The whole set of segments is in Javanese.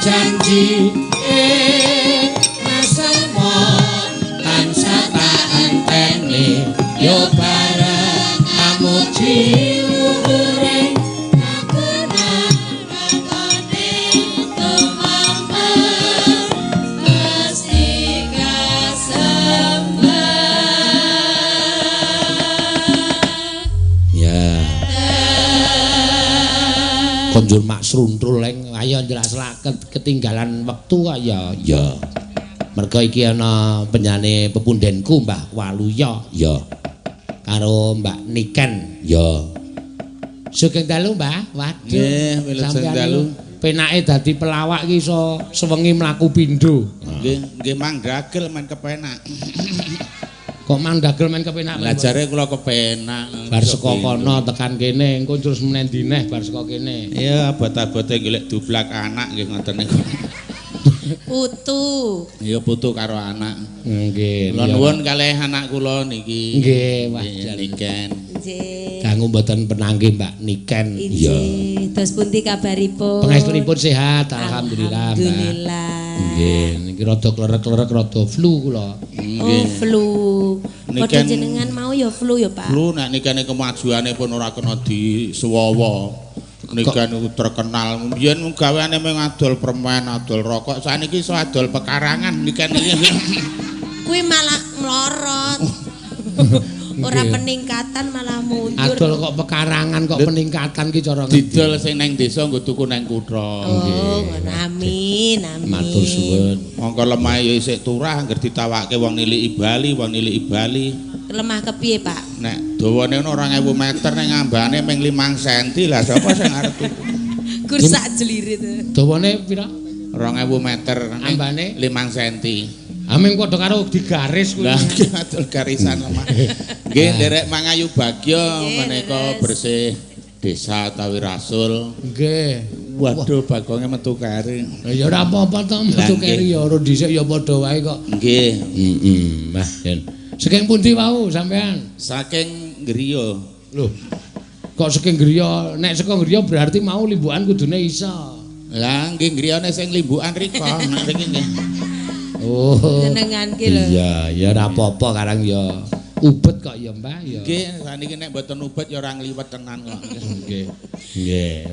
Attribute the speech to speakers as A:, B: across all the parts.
A: Janji Mas Selmo tansah tak enteni yo bareng amuji luhuring kagunan nangone tumambang mesti kasembah. Ya. Konjur mak sruntul leng ayo jelas ketinggalan wektu kok ya. Ya. Mergo iki ana penjane pepundenku Mbah Waluya. Ya. Karo Mbak Niken. Ya. Sugeng dalu, Mbah. Waduh.
B: Nggih, wilujeng dalu.
A: Penake dadi pelawak iki iso sewengi mlaku pindho.
B: Nggih, nggih manggagel men kepenak.
A: Kok mandagel men kepenak?
B: Lah jare kula kepenak.
A: Bar saka kono tekan kene, engko terus menen dineh bar saka kene.
B: Iya, abot-abote golek dublak anak nggih ngoten niku.
C: Putu.
B: Iya, putu karo anak.
A: Nggih.
B: Kula nuwun kalih anak kula niki.
A: Nggih, wah
B: Nggih, Niken.
C: Nggih.
A: Dangu mboten penanggih Mbak Niken.
C: Iya. Dos pundi kabaripun?
A: Pangestunipun sehat, alhamdulillah, Mbak.
C: Alhamdulillah.
A: Nggih, niki rada klerek-klerek, rada flu kula.
C: Oh, flu. Padha
B: Niken
C: jenengan mau ya flu ya, Pak.
B: Flu nek nikene kemajuane pun ora kena disuwawa. Niken niku terkenal. Biyen gaweane mung adol permen, adol rokok. Saniki iso adol pekarangan niken iki.
C: Kuwi malah mlorot. Ora peningkatan malah mundur.
A: Adol kok pekarangan kok peningkatan ki cara ngendi?
B: Didol sing neng desa nggo tuku neng kutha.
C: Oh, ngono. Amin, amin.
A: Matur suwun.
B: Mongko lemah ya isih turah angger ditawake wong niliki Bali, wong niliki Bali.
C: Lemah kepiye, Pak?
B: Nek dawane ono 2000 meter ning ambane ming 5 cm lah sapa sing arep tuku?
C: Gur sak jelirit.
A: Dawane pira?
B: 2000 meter
A: Ambane?
B: 5 cm.
A: Aming padha karo digaris kuwi.
B: Lah nggih adol garisan lemah. Nggih nderek mangayu bagya menika bersih desa utawi rasul.
A: Nggih.
B: Waduh bagonge metu keri.
A: Ya ora apa-apa to metu keri ya ora dhisik ya padha wae kok.
B: Nggih.
A: Heeh, Mbah Yen. Saking pundi wau sampean?
B: Saking griya.
A: Lho. Kok saking griya? Nek saka griya berarti mau limbukan kudune iso.
B: Lah nggih griyane sing limbukan rika nek riki nggih.
A: Oh.
C: Jenengan ki lho.
A: Iya, ya ora apa-apa karang ya ubet kok ya, Mbah ya.
B: Nggih, saniki nek mboten ubet ya ora ngliwet tenan kok.
A: Nggih. Nggih.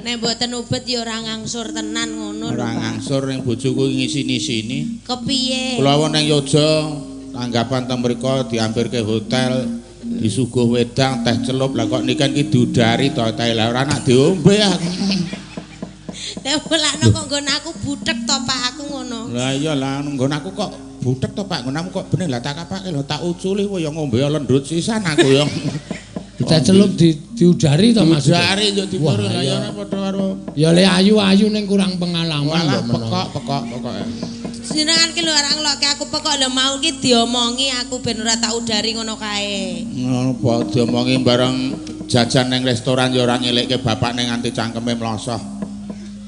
C: Nek mboten ubet ya ora ngangsur tenan ngono lho.
B: Ora ngangsur ning bojoku ngisini-sini.
C: Kepiye?
B: Kula wong ning Yogya tanggapan teng mriku diampirke hotel disuguh wedang teh celup lah kok niken ki diudari to teh lah ora nak diombe aku.
C: Lah mulakno kok nggon aku butek to Pak aku ngono.
B: Lah iya lah nggon aku kok butek to Pak nggon aku kok bener lah tak kapake lho tak uculi ya ngombe lendut sisan aku ya.
A: Teh celup diudari to Mas.
B: Diudari yo dituru lah ya ora padha karo.
A: Ya le ayu-ayu ning kurang pengalaman
B: Walah
A: mbok menawa.
B: pekok pekok pokoke.
C: Jenengan ki lho ora ngelokke aku pekok lho mau ki diomongi aku ben ora tak udari ngono kae.
B: Ngono apa diomongi bareng jajan ning restoran ya ora ngelekke bapakne nganti cangkeme mlosoh.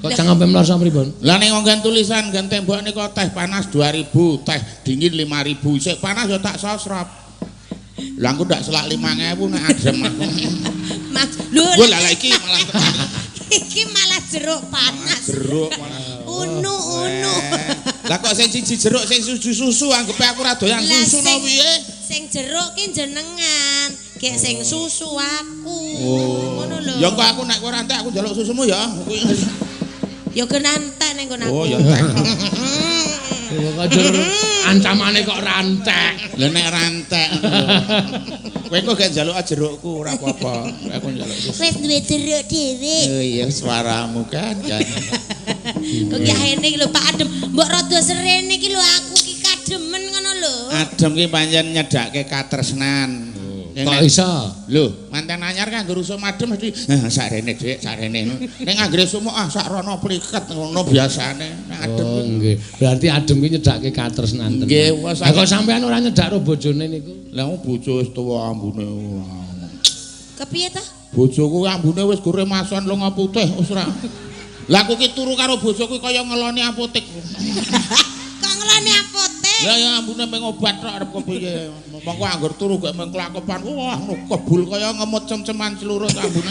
A: Kok cangkeme mlosoh pripun?
B: Lah ning nggon tulisan nggon tembok niku teh panas 2000, teh dingin 5000. Sik panas ya tak sosrop. Lah aku ndak selak 5000 nek adem aku.
C: Mas, lho
B: Wah lah iki malah
C: iki malah jeruk panas.
B: Jeruk malah.
C: Unu unu.
B: Lah kok sing siji jeruk sing susu anggepe aku ora doyan
C: Lah,
B: susu no piye?
C: Sing jeruk ki jenengan, gek sing susu aku.
B: Oh.
C: Ngono lho.
B: Ya kok aku nek kowe ora entek aku njaluk susumu ya.
C: Ya kena entek ning nggon aku.
B: Oh ya entek.
A: Kok jur ancamane kok rantek.
B: Lah nek rantek. Kowe kok gak njaluk jerukku ora apa-apa. Aku njaluk susu.
C: Wis duwe jeruk dhewe.
B: Oh iya suaramu kan. Kan.
C: Kok ki ahene iki lho Pak Adem, mbok rada serene iki lho aku ki kademen ngono lho.
B: Adem ki pancen nyedhake katresnan.
A: Kok iso?
B: Lho, manten anyar kan ngger usum adem mesti sakrene Dik, sakrene. Ning anggere sumuk ah sakrono pliket ngono biasane. Nek adem.
A: Oh nggih. Berarti adem ki nyedhake katresnan tenan.
B: Nggih, wes.
A: Lah kok sampean ora nyedak ro bojone niku?
B: Lah bojo wis tuwa ambune.
C: Kepiye ta?
B: Bojoku ambune wis gore mason lunga putih wis ora. Lah aku ki turu karo bojoku kaya ngeloni apotek.
C: Kok ngeloni apotek?
B: Lah ya ambune mung obat tok arep kepiye. Mongko anggur turu gek mung klakepan. Wah, kebul kaya ngemut cem-ceman celurut ambune.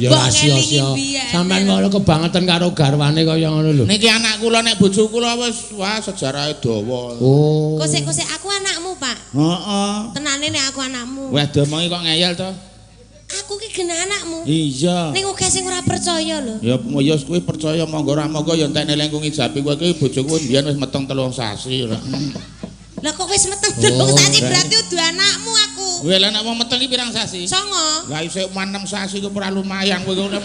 A: Ya
C: Mbok
A: sia-sia.
C: ngelingi biyen.
A: Sampeyan kok kebangetan karo garwane kaya ngono lho.
B: Niki anak kula nek bojo kula wis wah sejarahe dawa.
A: Oh.
C: Kosek-kosek aku anakmu, Pak.
B: Heeh.
C: Tenane nek aku anakmu.
B: Wah domongi kok ngeyel to?
C: Aku ki genah anakmu.
B: Iya.
C: Ning akeh sing ora percaya lho.
B: Ya ya kuwi percaya monggo ora monggo ya entekne lengkung ijabi kowe kuwi bojoku mbiyen wis meteng 3 sasi ora.
C: Lah kok wis meteng 3 sasi berarti udu anakmu aku.
B: Kowe lah nek wong meteng iki pirang sasi?
C: 9.
B: Lah isih 6 sasi ku ora lumayan kowe ngono.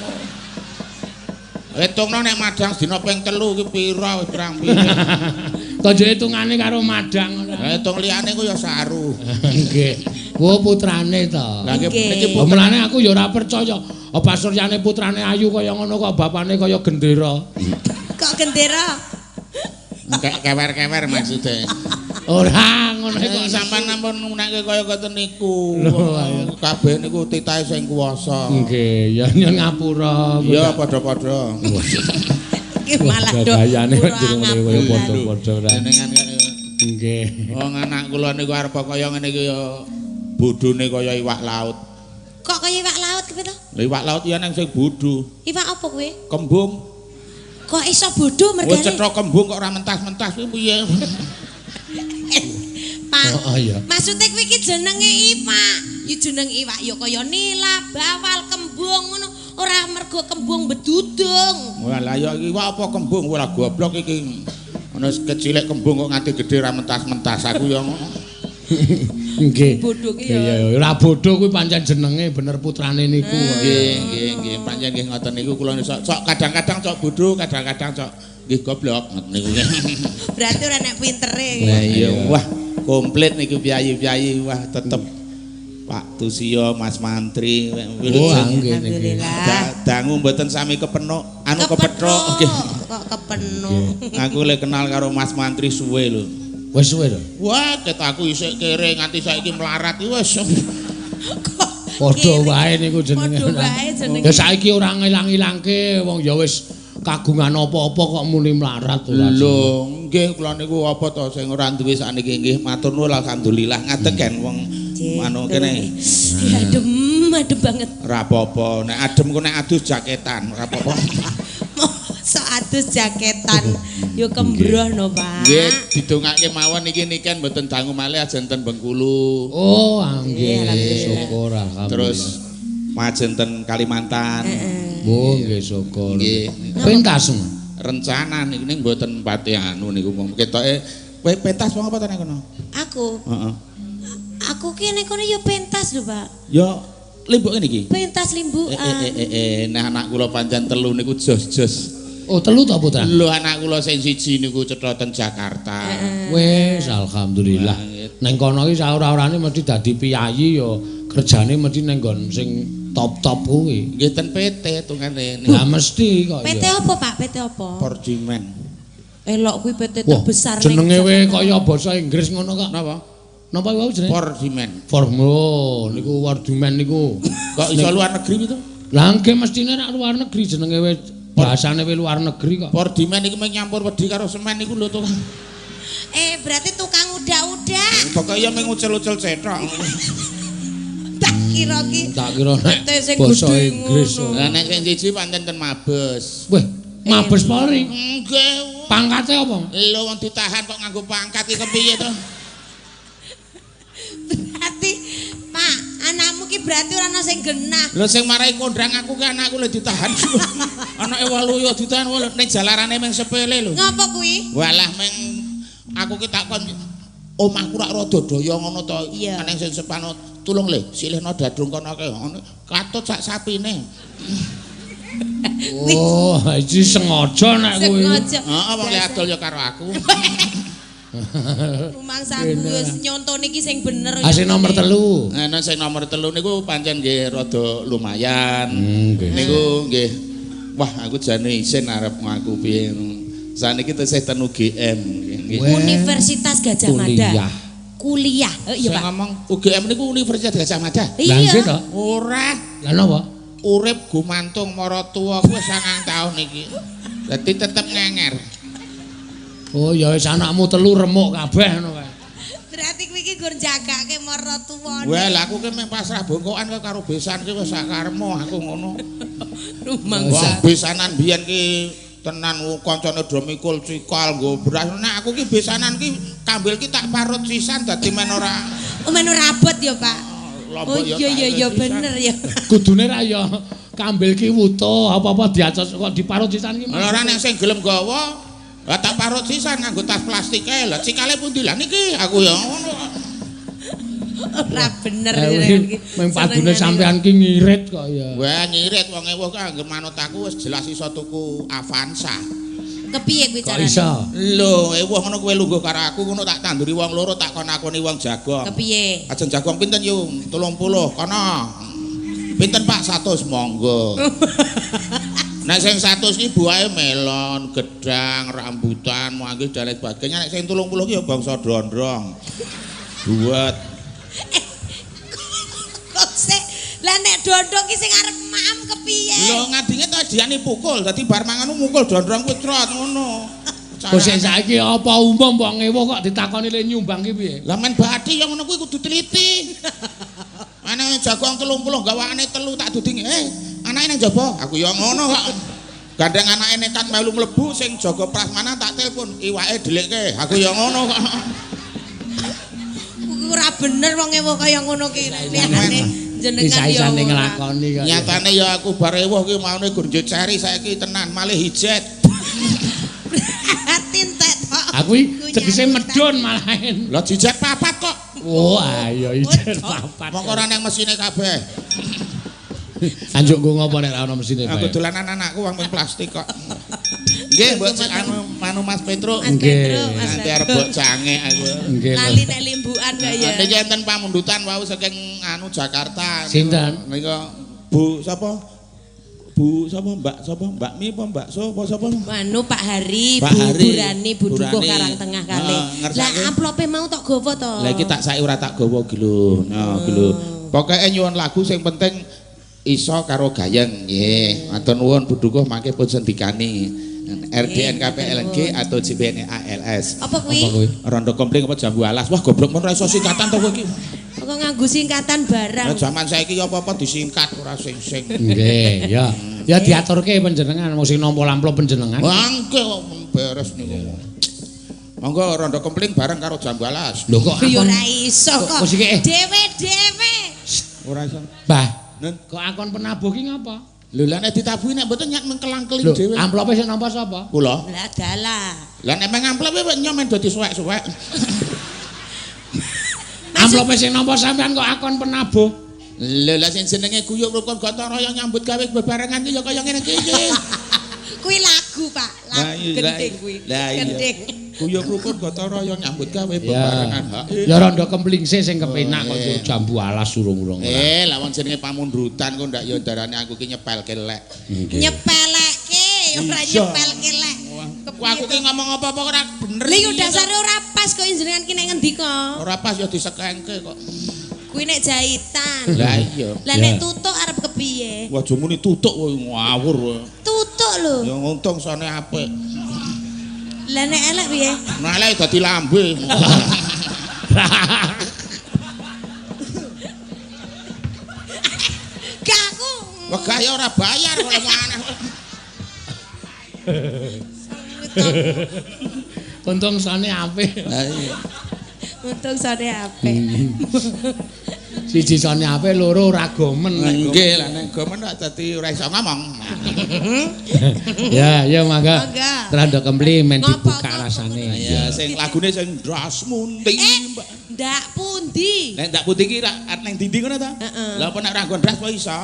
B: Hitungno nek madang sedina ping 3 ki pira wis pirang pira.
A: Kok hitungane karo madang ora.
B: Lah hitung liyane ku ya saru.
A: Nggih. Wo putrane to.
B: Lah nggih niki
A: Oh, mulane aku ya ora percaya. Apa suryane putrane ayu kaya ngono kok bapane kaya gendera.
C: Kok gendera?
B: Kewer-kewer maksude.
A: Ora ngono
B: Kok sampean ampun ngunekke kaya ngoten niku. Kabeh niku titahe sing kuwasa.
A: Nggih, ya nyun ngapura.
B: Ya padha-padha.
C: Iki malah do.
A: Gayane kok kaya padha-padha ora.
B: Jenengan
A: nggih.
B: Wong anak kula niku arep kaya ngene iki ya bodhone kaya iwak laut.
C: Kok kaya iwak laut kepiye to?
B: Lha iwak laut ya nang sing bodho.
C: Iwak apa kuwi?
B: Kembung.
C: Kok iso bodho mergane?
B: Wis cetha kembung kok ora mentas-mentas kuwi piye?
C: Pak.
A: Oh, iya.
C: Maksude kuwi iki jenenge iwak. Ya jeneng iwak ya kaya nila, bawal, kembung ngono. Ora mergo kembung bedudung.
B: Wah, lah ya iwak apa kembung ora goblok iki. Ana kecilek kembung kok nganti gedhe ora mentas-mentas aku ya ngono.
A: Nggih.
C: Bodho ki ya.
A: Iya, ora bodho kuwi pancen jenenge bener putrane niku.
B: Nggih, nggih, nggih, pancen nggih ngoten niku kula sok kadang-kadang sok bodho, kadang-kadang sok nggih goblok ngoten niku.
C: Berarti ora nek pintere.
B: Lah iya, wah, komplit niku piyayi-piyayi, wah tetep Pak Tusiyo, Mas Mantri.
A: Oh, nggih niki.
B: Dangu mboten sami kepenuk, anu kepethuk. Nggih.
C: Kok kepenuk.
B: Aku le kenal karo Mas Mantri suwe lho.
A: Wis suwe lho.
B: Wah, ket aku isih kere nganti saiki melarat iki wis.
A: Padha wae niku jenenge.
C: Padha wae jenenge.
A: Ya saiki ora ngilang-ilangke wong ya wis kagungan apa-apa kok muni melarat ora.
B: Lho, nggih kula niku apa to sing ora duwe sakniki nggih matur nuwun alhamdulillah ngadeg kan wong anu kene.
C: Adem, adem banget.
B: Ora apa-apa, nek adem ku nek adus jaketan, ora apa-apa.
C: Sok adus jaketan ya kembroh no, Pak.
B: Nggih, didongake mawon niki niken mboten dangu malih ajeng ten Bengkulu.
A: Oh, nggih, syukur alhamdulillah.
B: Terus majeng ten Kalimantan.
A: Oh, nggih syukur.
B: Nggih.
A: Pentas
B: rencana niki ning mboten pati anu niku ketoke kowe pentas wong apa ta nek kono?
C: Aku.
B: Heeh.
C: Aku ki nek kono ya pentas lho, Pak.
B: Ya limbuk ngene iki.
C: Pentas limbukan.
B: Nah anak kula pancen telu niku jos-jos.
A: Oh, telu ta putra?
B: Lho anak kula sing siji niku cetha ten Jakarta.
A: Wis alhamdulillah. Neng kono iki saora-orane mesti dadi piyayi ya kerjane mesti neng nggon sing top-top kuwi.
B: Nggih ten PT tungane.
A: Lah mesti kok ya.
C: PT apa, Pak? PT apa?
B: Pordimen.
C: Elok kuwi PT terbesar
A: ning jenenge we kaya basa Inggris ngono kok.
B: Napa?
A: Napa wae jenenge?
B: Pordimen.
A: Formo niku Wardumen niku.
B: Kok iso luar negeri itu?
A: Lah nggih mestine nek luar negeri jenenge we bahasane we luar negeri kok.
B: Pordimen niku mung nyampur wedi karo semen niku lho tukang.
C: Berarti tukang udak-udak.
B: Pokoke ya mung ucel-ucel cetok.
C: Tak kira ki.
A: Tak kira nek basa Inggris.
B: Lah nek sing siji pancen ten Mabes.
A: Weh, Mabes Polri.
B: Nggih.
A: Pangkate apa?
B: Lho wong ditahan kok nganggo pangkat iki kepiye to?
C: Berarti Pak, anakmu ki berarti ora ana sing genah.
B: Lho sing marai kondang aku ki anakku lho ditahan. Anake waluya ditahan ning jalarane mung sepele lho.
C: Ngopo kuwi?
B: Walah meng aku ki takon omahku rak rada daya ngono to. Aneng sing sepano tulung le silihno dadung kono kae ngono katut sak sapine.
A: Oh, iki sengaja nek kuwi.
C: Sengaja.
B: Heeh, wong le adol ya karo aku.
C: Rumangsaku wis nyontone iki sing bener.
A: Ah sing nomor 3.
B: Nah, sing nomor 3 niku pancen nggih rada lumayan. Niku nggih. Wah, aku jane isin arep ngaku piye. Saniki tesih ten UGM nggih.
C: Universitas Gajah Mada. Kuliah. Iya, Pak.
B: Sing ngomong UGM niku Universitas Gajah Mada.
A: Lah nggih to?
B: Ora.
A: Lah napa?
B: Urip gumantung maratuwa kuwi 9 taun iki. Dadi tetep ngenger.
A: Oh ya wis anakmu telu remuk kabeh ngono kae.
C: Berarti kuwi iki ki gur jagake maratuwane.
B: Wah, lah aku ki mung pasrah bongkokan kok karo besan ki wis sak karepmu aku ngono.
C: Rumangsa.
B: Wong besanan biyen ki tenan kancane do mikul cikal nggo beras. Nek aku ki besanan ki kambil ki tak parut sisan dadi men ora.
C: Oh, men ora abot ya, Pak.
B: Lombok
C: Oh
B: ya
C: iya iya iya bener ya.
A: Kudune ra ya kambil ki wutuh apa-apa diacos kok diparut sisan ki.
B: Ora nek sing gelem gawa, lah tak parut sisan nganggo tas plastik ae. Lah cikale pundi lah niki aku ya ngono.
C: Ora bener jenengan iki.
A: Mung padune sampean ki ngirit kok ya.
B: Wah, ngirit wong ewuh ki anggere manut aku wis jelas iso tuku Avanza.
C: Kepiye kuwi
A: Kok
C: carane?
A: iso?
B: Lho, ewuh ngono kowe lungguh karo aku ngono tak tanduri wong loro tak kon akoni wong jagong.
C: Kepiye?
B: Ajeng jagong pinten yu? 30 kono. Pinten Pak? 100 monggo. Nek sing 100 ki buahe melon, gedang, rambutan, manggis dan lain sebagainya. Nek sing 30 ki ya bangsa dondrong. Buat
C: Kok sik lah nek dondong ki sing arep maem kepiye?
B: Lho ngadinge to diane pukul, dadi bar mangan mukul dondrong kuwi trot ngono.
A: Kok sik saiki apa umum wong ewuh kok ditakoni le nyumbang ki piye?
B: Lah men bathi ya ngono kuwi kudu teliti. Ana jagong 30 gawane 3 tak duding. Anake nang jaba. Aku ya ngono kok. Gandeng anake nekat melu mlebu sing jaga prasmanan tak telepon, iwake dhelikke. Aku ya ngono kok.
C: Ora bener wong ewuh kaya ngono ki liyane jenengan ya.
A: Isa-isane nglakoni kok.
B: Nyatane ya aku bar ewuh ki maune gur ceri saiki tenan malih hijet.
C: Tintek tok.
A: Aku iki tegese medun malahen.
B: Lah jijek papat kok.
A: Oh, ayo ijen papat.
B: Mongko ora nang mesine kabeh.
A: Anjuk nggo ngopo nek ora ana mesine bae.
B: Aku dolanan anakku wong ping plastik kok. Nggih, mbok anu manu Mas Petro.
A: Nggih.
B: Nanti arep mbok cangek aku.
A: Nggih.
C: Lali nek limbukan kok ya.
B: Niki enten pamundutan wau saking anu Jakarta.
A: Sinten?
B: Nika Bu sapa? Bu sapa Mbak sapa? Mbak Mi apa Mbak So apa sapa?
C: Anu Pak Hari,
B: Pak
C: Bu
B: Hari.
C: Burani, Bu Dukuh
B: Burani.
C: Karang Tengah kali.
B: Ngersake.
C: Lah amplope mau tok gawa to.
B: Lah iki tak saiki ora tak gawa iki lho. Nah, iki lho. Pokoke nyuwun lagu sing penting iso karo gayeng. Nggih. Matur nuwun Bu Dukuh mangke pun sendikani. RDNKPLNG atau JBNALS.
C: Apa kuwi?
A: Apa kuwi?
B: Rondo kompling apa jambu alas. Wah goblok men ora iso singkatan to kowe iki.
C: Kok nganggo singkatan barang.
B: Lah jaman saiki ya apa-apa disingkat ora sing-sing.
A: Nggih, ya. Ya diaturke panjenengan wong sing nampa amplop panjenengan.
B: Wah engke kok beres niku. Monggo rondo kompling bareng karo jambu alas.
A: Lho kok
C: Ya
A: akon
C: ora iso kok.
A: Kok sik, eh.
C: Dewe-dewe.
B: Ora iso.
A: Mbah,
B: Nen.
A: kok akon penabuh ki ngapa?
B: Lho lah nek ditabuhi nek mboten nyak mengkelang-keling
A: Lho,
B: dhewe.
A: amplope sing nampa sapa?
B: Kula.
C: Lah dalah.
B: Lah nek meng amplope kok nyom men dadi suwek-suwek.
A: Amplope sing nampa sampean kok akon penabuh.
B: Lho lah sing jenenge guyub rukun gotong royong nyambut gawe bebarengan ki ya kaya ngene iki iki.
C: Kuwi lagu, Pak. Lagu gending kuwi.
B: Lah iya.
C: Gending.
B: Guyub rukun gotong royong nyambut gawe
A: Ya.
B: bebarengan. Ha.
A: Ya rondo kempling sih sing kepenak kok
B: Oh, iya.
A: jambu alas urung-urung ora.
B: Lah wong jenenge pamundhutan kok ndak ya darane aku ki nyepelke lek.
A: Nggih.
C: Nyepeleke, ora
B: Iya.
C: nyepelke lek.
B: Wah aku ki ngomong apa-apa ora bener.
C: Lha iku dasare ora pas kok jenengan ki nek ngendika.
B: Ora pas ya disekengke kok.
C: Kuwi nek jahitan.
B: Lah iya.
C: Lah nek tutuk arep kepiye?
B: Wah aja muni tutuk kowe ngawur kowe.
C: Tutuk lho.
B: Ya untung sone apik.
C: Lah nek elek piye?
B: Nek elek dadi lambe.
C: Gak aku.
B: Wegah ya ora bayar kok aneh.
A: Untung sone apik.
B: Lah iya.
C: Untung sone apik.
A: Siji sone apik, loro ora gomen.
B: Nggih, lah nek gomen kok dadi ora iso ngomong.
A: Ya, ya mangga.
C: Mangga.
A: Rondo kempling men
C: Ngopo,
A: dibuka
C: ngopo,
A: rasane.
B: Ya sing lagune sing ndras munti.
C: Ndak pundi.
B: Nek ndak putih ki ra nang dinding ngono ta?
C: Heeh.
B: Lah apa nek ora nggon ndras apa iso?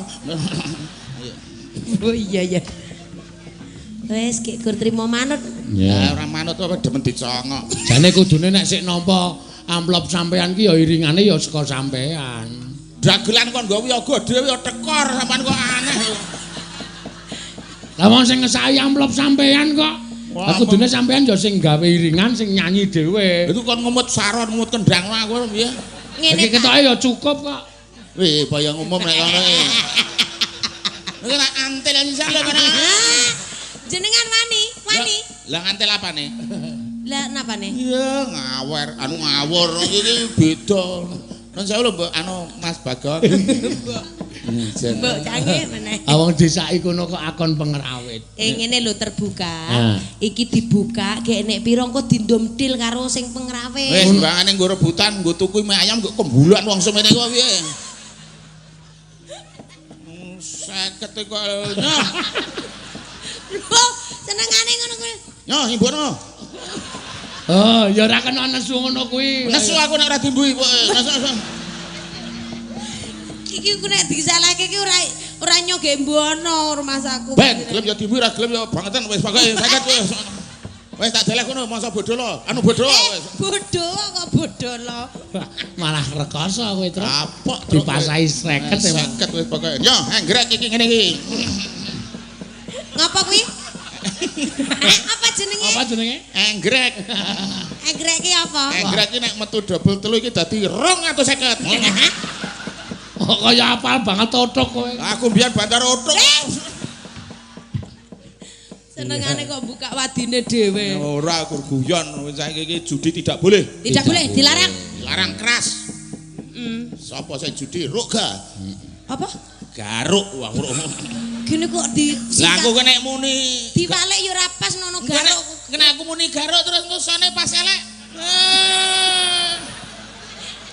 C: Oh iya iya. Wes gek gur trimo manut.
B: Ya
A: Ya.
B: ora manut apa demen dicongok.
A: Jane kudune nek sik nampa amplop sampean ki ya iringane ya saka sampean.
B: Dagelan kon nggawa wiyaga dhewe ya tekor sampean kok aneh.
A: Lah wong sing ngesaki amplop sampean kok.
B: Wah,
A: Lah kudune sampean ya sing gawe iringan sing nyanyi dhewe.
B: Iku kon ngumut saron, ngumut kendang aku piye?
C: Ngene
A: Iki ketoke ya cukup kok.
B: Wih, bayang umum nek ngono iki. Iki tak antil sisan lho kono.
C: Ah, jenengan wani, wani.
B: Lah ngantil apane?
C: Lah napane?
B: Iya, ngawer, anu ngawur iki beda. Nun sewu lho, Mbok, anu Mas Bagong.
C: Mbok canggih meneh.
A: Ah wong desake kono kok akon pengrawit.
C: Ngene lho terbuka. Iki dibuka gek nek pira engko dindom dil karo sing pengrawit.
B: Wis timbangane nggo rebutan, nggo tuku mie ayam nggo kembulan wong semene kok piye. 50 kok.
C: Lho, senengane ngono kuwi.
B: Nyoh, imbono.
A: Oh, ya ora kena nesu ngono kuwi.
B: Nesu aku nek ora dimbuhi pokoke. Nesu.
C: Iki ku nek disalahke iki ora nyoge mbono rumahsaku.
B: Ben, gelem ya dimbuhi, ora gelem ya bangetan wis pokoke 50 wis. Wis tak deleh kono masa bodho lo. Anu bodho wis.
C: Bodho kok bodho lo.
A: Malah rekoso kowe, Truk.
B: Kapok
A: dipasahi 50
B: emang. 50 wis pokoke. Nyoh, enggrek iki ngene iki.
C: Ngapa kuwi? Apa jenenge?
A: Apa jenenge?
B: Enggrek.
C: Enggrek ki apa?
B: Enggrek ki nek metu dobel 3 iki dadi 250.
A: Kok kaya apal banget otok kowe.
B: Aku mbiyen bantar otok.
C: Senengane kok buka wadine dhewe.
B: Ora kur guyon, saiki iki judi tidak boleh.
C: Tidak boleh, dilarang.
B: Dilarang keras. Sapa sing judi ruk ga?
C: Apa?
B: Garuk wah uruk.
C: Gini kok di
B: Lah aku nek muni
C: diwalek ya ora pas nono garuk.
B: Kena aku muni garuk terus ngusone pas elek.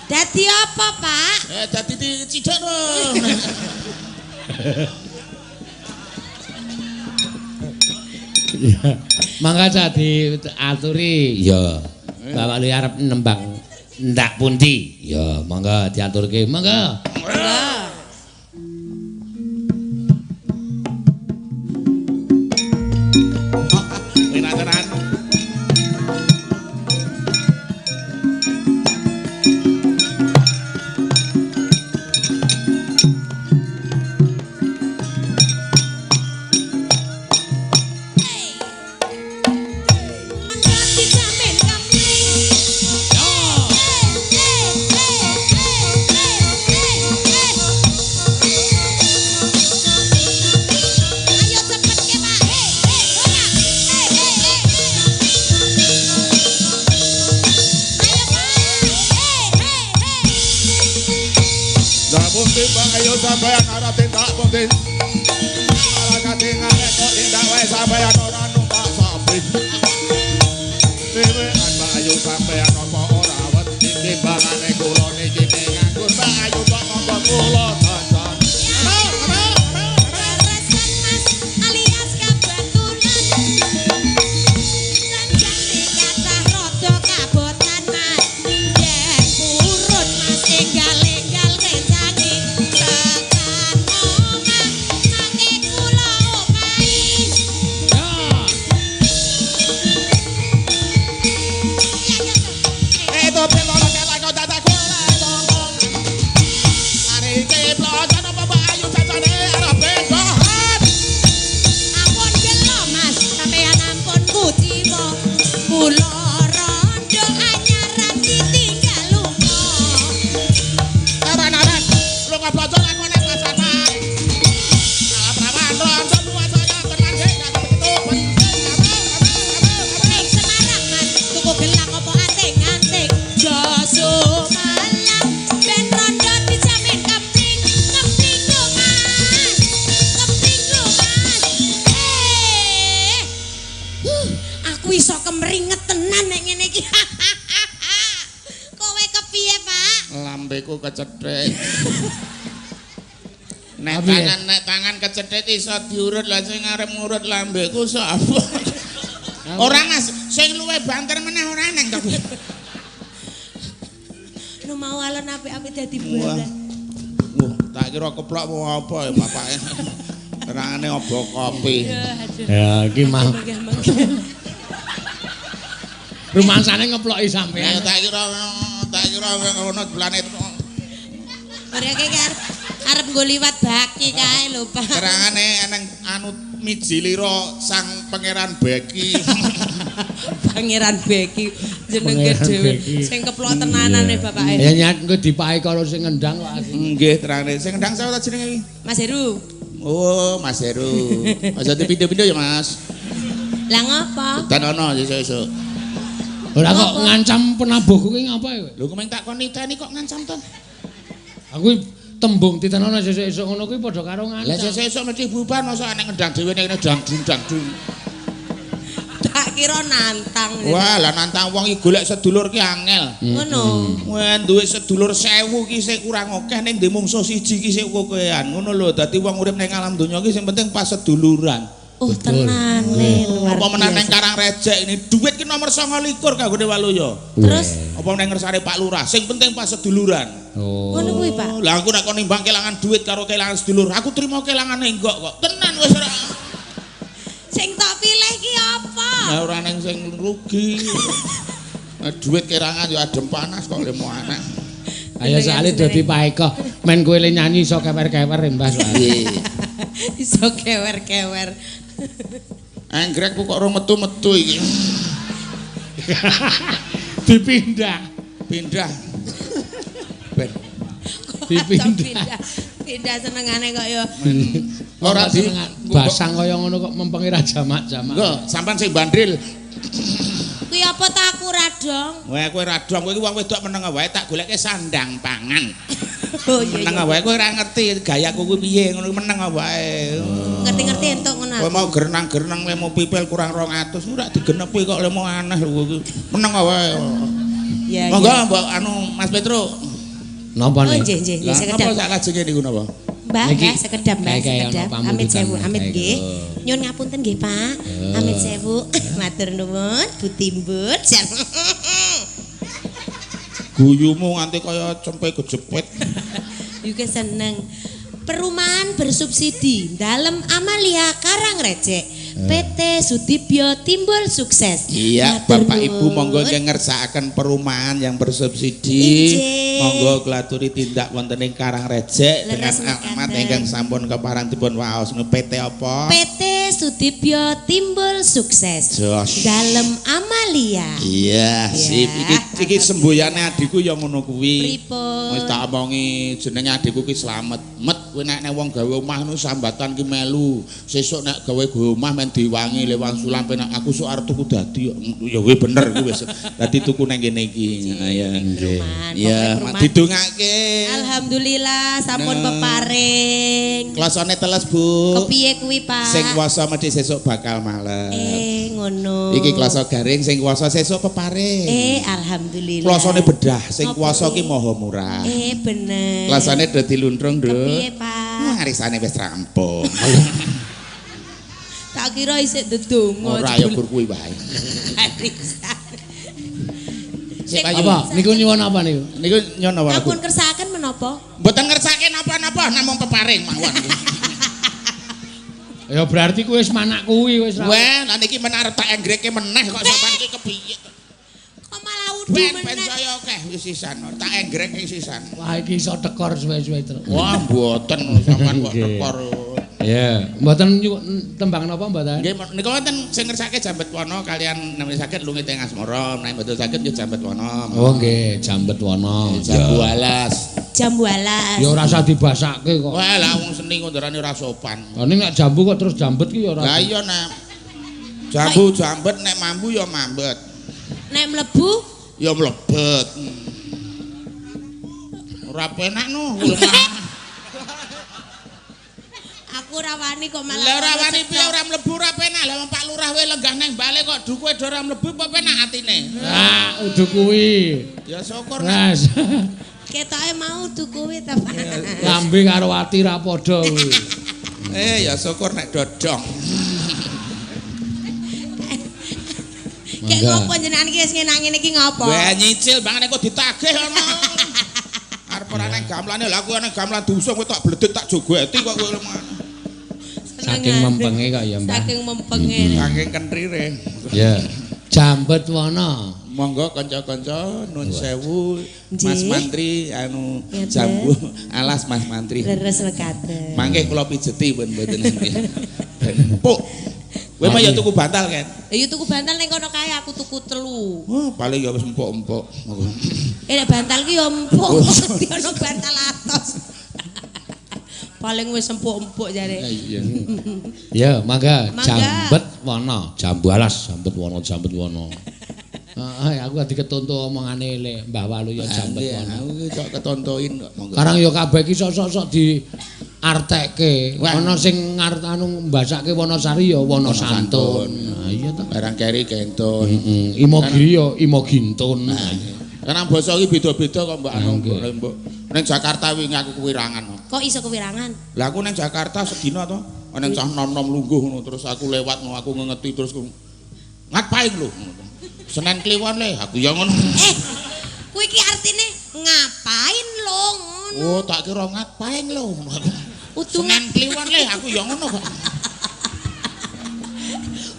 C: Dadi apa, Pak?
B: Dadi dicidhokno.
A: Iya. Mangga cah diaturi. Ya. Bapak lu arep nembang ndak pundi? Ya, mangga diaturke. Mangga.
B: Nek tangan kecethit iso diurut, lah sing arep ngurut lambeku sapa? Ora Mas, sing luwih banter meneh ora neng to.
C: Nu mau alon apik-apik dadi buah.
B: Wah, tak kira keplok mau apa ya bapake. Terangane obok kopi.
A: Ya iki mah. Rumangsane ngeploki sampean.
B: Ya tak kira ngono planet.
C: Ora iki arep nggo liwat baki kae lho, Pak.
B: Terangane eneng anu mijilira sang Pangeran Beki.
C: Pangeran Beki jenenge dhewe sing keplok tenanane bapake.
A: Ya nyat engko dipahi karo sing ngendang kok.
B: Nggih, terangane. Sing ngendang sapa ta jenenge iki?
C: Mas Heru.
B: Oh, Mas Heru. Aja dipindho-pindho ya, Mas.
C: Lah ngopo?
B: Dan ono sesuk-esuk.
A: Ora kok ngancam penabuhku ki ngapa kowe?
B: Lho kok tak kon niteni kok ngancam to?
A: Aku tembung titenono sesuk-esuk ngono kuwi padha karo ngancam.
B: Lah sesuk-esuk mesti bubar mosok nek ngendang dhewe nek dang-dung.
C: Tak kira nantang.
B: Wah, lah nantang wong iki golek sedulur ki angel.
C: Ngono.
B: Wah, duwe sedulur 1000 ki sik kurang akeh ning ndek mungsuh siji ki sik kokean. Ngono lho, dadi wong urip ning alam donya ki sing penting pas seduluran.
C: Oh, tenane luar biasa.
B: Apa meneh nang Karangrejek ini duit ki nomor 29 kanggone Waluya.
C: Terus
B: apa meneh ngersane Pak Lurah, sing penting pas seduluran.
A: Oh.
C: Ngono kuwi, Pak.
B: Lah aku nek kon nimbang kelangan duit karo kelangan sedulur, aku trimo kelangan enggak kok. Tenan wis ora.
C: Sing tak pilih ki apa?
B: Lah ora neng sing rugi. Duit kerangan yo adem panas kok lemo anak.
A: Ayo soalé dadi paeko, men kowe le nyanyi iso kewer-kewer Mbah soalé.
C: Iso kewer-kewer.
B: Anggrek kok ora metu-metu iki.
A: Dipindah.
B: Pindah. Ben.
A: Dipindah.
C: Pindah senengane kok ya.
B: Ora di
A: basang kaya ngono kok mempengi ra jamak-jamak.
B: Engko sampean sing bandril.
C: Kuwi apa ta aku radong?
B: Wah, kowe radong, kowe iki wong wedok meneng wae tak goleke sandang pangan.
C: Oh iya.
B: Meneng wae kowe ora ngerti gayaku kuwi piye ngono meneng wae.
C: Ngerti-ngerti entuk ngono.
B: Kowe mau gernang-gernang lemo pipil kurang 200 ora digenepi kok lemo aneh lho kowe. Meneng wae.
C: Ya.
B: Monggo mbok anu Mas Petro.
A: Napa
C: nih? Oh nggih nggih nggih sekedap.
B: Napa sak lajenge niku napa?
C: Mbah, mbah sekedap mbah sekedap. Amit sewu, amit nggih. Nyuwun ngapunten nggih, Pak. Amit sewu. Matur nuwun, Bu Timbut.
B: Guyumu nganti kaya cempe kejepit.
C: Yuke seneng. Perumahan bersubsidi dalem Amalia Karangrejek. PT Sudibyo Timbul Sukses.
B: Iya,
C: matur
B: Bapak Ibu monggo ngersakaken perumahan yang bersubsidi. Monggo klaturi tindak wonten ing Karangrejek dengan alamat ingkang sampun keparang dipun waos. PT apa?
C: PT Sudibyo Timbul Sukses.
B: Jos.
C: Dalem Amalia.
B: Iya, sip. Iki semboyane adikku ya ngono kuwi.
C: Pripun?
B: Wis tak omongi jenenge adikku ki Slamet. Met kowe nek wong gawe omah nu sambatan ki melu. Sesuk nek gawe omah men diwangi lewang sulam penak aku sok arep tuku dadi ya kuwi bener kuwi wis. Dadi tuku nang kene iki. Ya. Ya, didongake.
C: Alhamdulillah sampun peparing.
B: Klosone teles, Bu.
C: Kepiye kuwi, Pak?
B: Sing kuwasa mesti sesuk bakal malem.
C: Ngono.
B: Iki kloso garing sing kuwasa sesuk peparing.
C: Alhamdulillah.
B: Klosone bedah sing kuwasa ki maha murah.
C: Bener.
B: Klosone do diluntrung, Nduk.
C: Kepiye, Pak?
B: Arisane wis rampung.
C: Tak kira isih ndedonga.
B: Ora ya gur kuwi wae.
C: Arisan.
A: Apa? Niku nyuwun apa niku?
B: Niku nyuwun apa?
C: Ampun kersakaken menapa?
B: Mboten ngersake napa-napa namung peparing mawon.
A: Ya berarti kuwi wis manak kuwi wis ra.
B: Wah, lah niki men arep tak enggreke meneh kok sampean iki kepiye?
C: Kok malah udu meneh.
B: Ben saya akeh wis sisan, tak enggreke sisan.
A: Wah, iki iso tekor suwe-suwe terus.
B: Wah, mboten sampean kok tekor.
A: Iya, mboten tembang napa mboten?
B: Nggih, niku wonten sing ngersake Jambetwana kalian namanya saged Lungit ing Asmara, menawi mboten saged nggih Jambetwana.
A: Oh nggih, Jambetwana.
B: Jambu alas.
C: Jambu alas.
A: Ya ora usah dibasake kok.
B: Wah, lah wong seni ngondarane ora sopan.
A: Lah ning nek jambu kok terus jambet ki ya ora.
B: Lah iya nek jambu jambet nek mambu ya mambet.
C: Nek mlebu
B: ya mlebet. Ora penak no.
C: Aku ora wani kok malah.
B: Lah ora wani piye ora mlebu ora penak. Lah Pak Lurah wae lenggah nang bale kok dukuhe do ora mlebu apa penak atine.
A: Ah, udu kuwi.
B: Ya syukur nek.
C: Ketoke mau udu kuwi ta, Pak.
A: Lambe karo ati ra padha kuwi.
B: Ya syukur nek dodong.
C: Kek ngopo jenengan iki wis ngenang ngene iki ngopo?
B: Wah nyicil bangane kok ditagih ana. Arep ora nang gamelane lha aku nang gamelan diusung kowe tak bledek tak jogeti kok kowe.
A: Saking mempenge kok ya, Mbah.
C: Saking mempenge.
B: Saking kentrire.
A: Ya. Jambetwana.
B: Monggo kanca-kanca nun sewu Mas Mantri anu jambu alas Mas Mantri.
C: Leres mekaten.
B: Mangke kula pijeti pun mboten ngerti. Empuk. Kowe mah ya tuku bantal kan?
C: Ya tuku bantal ning kono kae aku tuku 3.
B: Wah, paling ya wis empuk-empuk.
C: Nek bantal ki ya empuk, mesti ono bantal atos. Paling wis empuk-empuk jare.
A: Iya. Ya, mangga Jambetwana, jambu alas, Jambetwana, Jambetwana. Heeh, aku adi ketonto omongane le Mbah Waluya jambet ngono.
B: Aku iki kok ketontoin kok monggo.
A: Karang ya kabeh iki sok-sok di artekke. Ana sing anu mbasake Wonosari ya Wonosantun. Ha iya to.
B: Barang keri kentun.
A: Heeh. Imogiri ya Imogintun.
B: Karena basa iki beda-beda kok Mbak anu Mbok. Ning Jakarta wingi aku kewirangan.
C: Kok iso kewirangan?
B: Lah aku ning Jakarta sedina to, ana cah nom-nom lungguh ngono terus aku lewat ngono aku ngengeti terus ngapain lho ngono. Senen Kliwon le, aku ya ngono.
C: Kuwi iki artine ngapain lho ngono.
B: Oh, tak kira ngapain lho. Senen Kliwon le, aku ya ngono kok.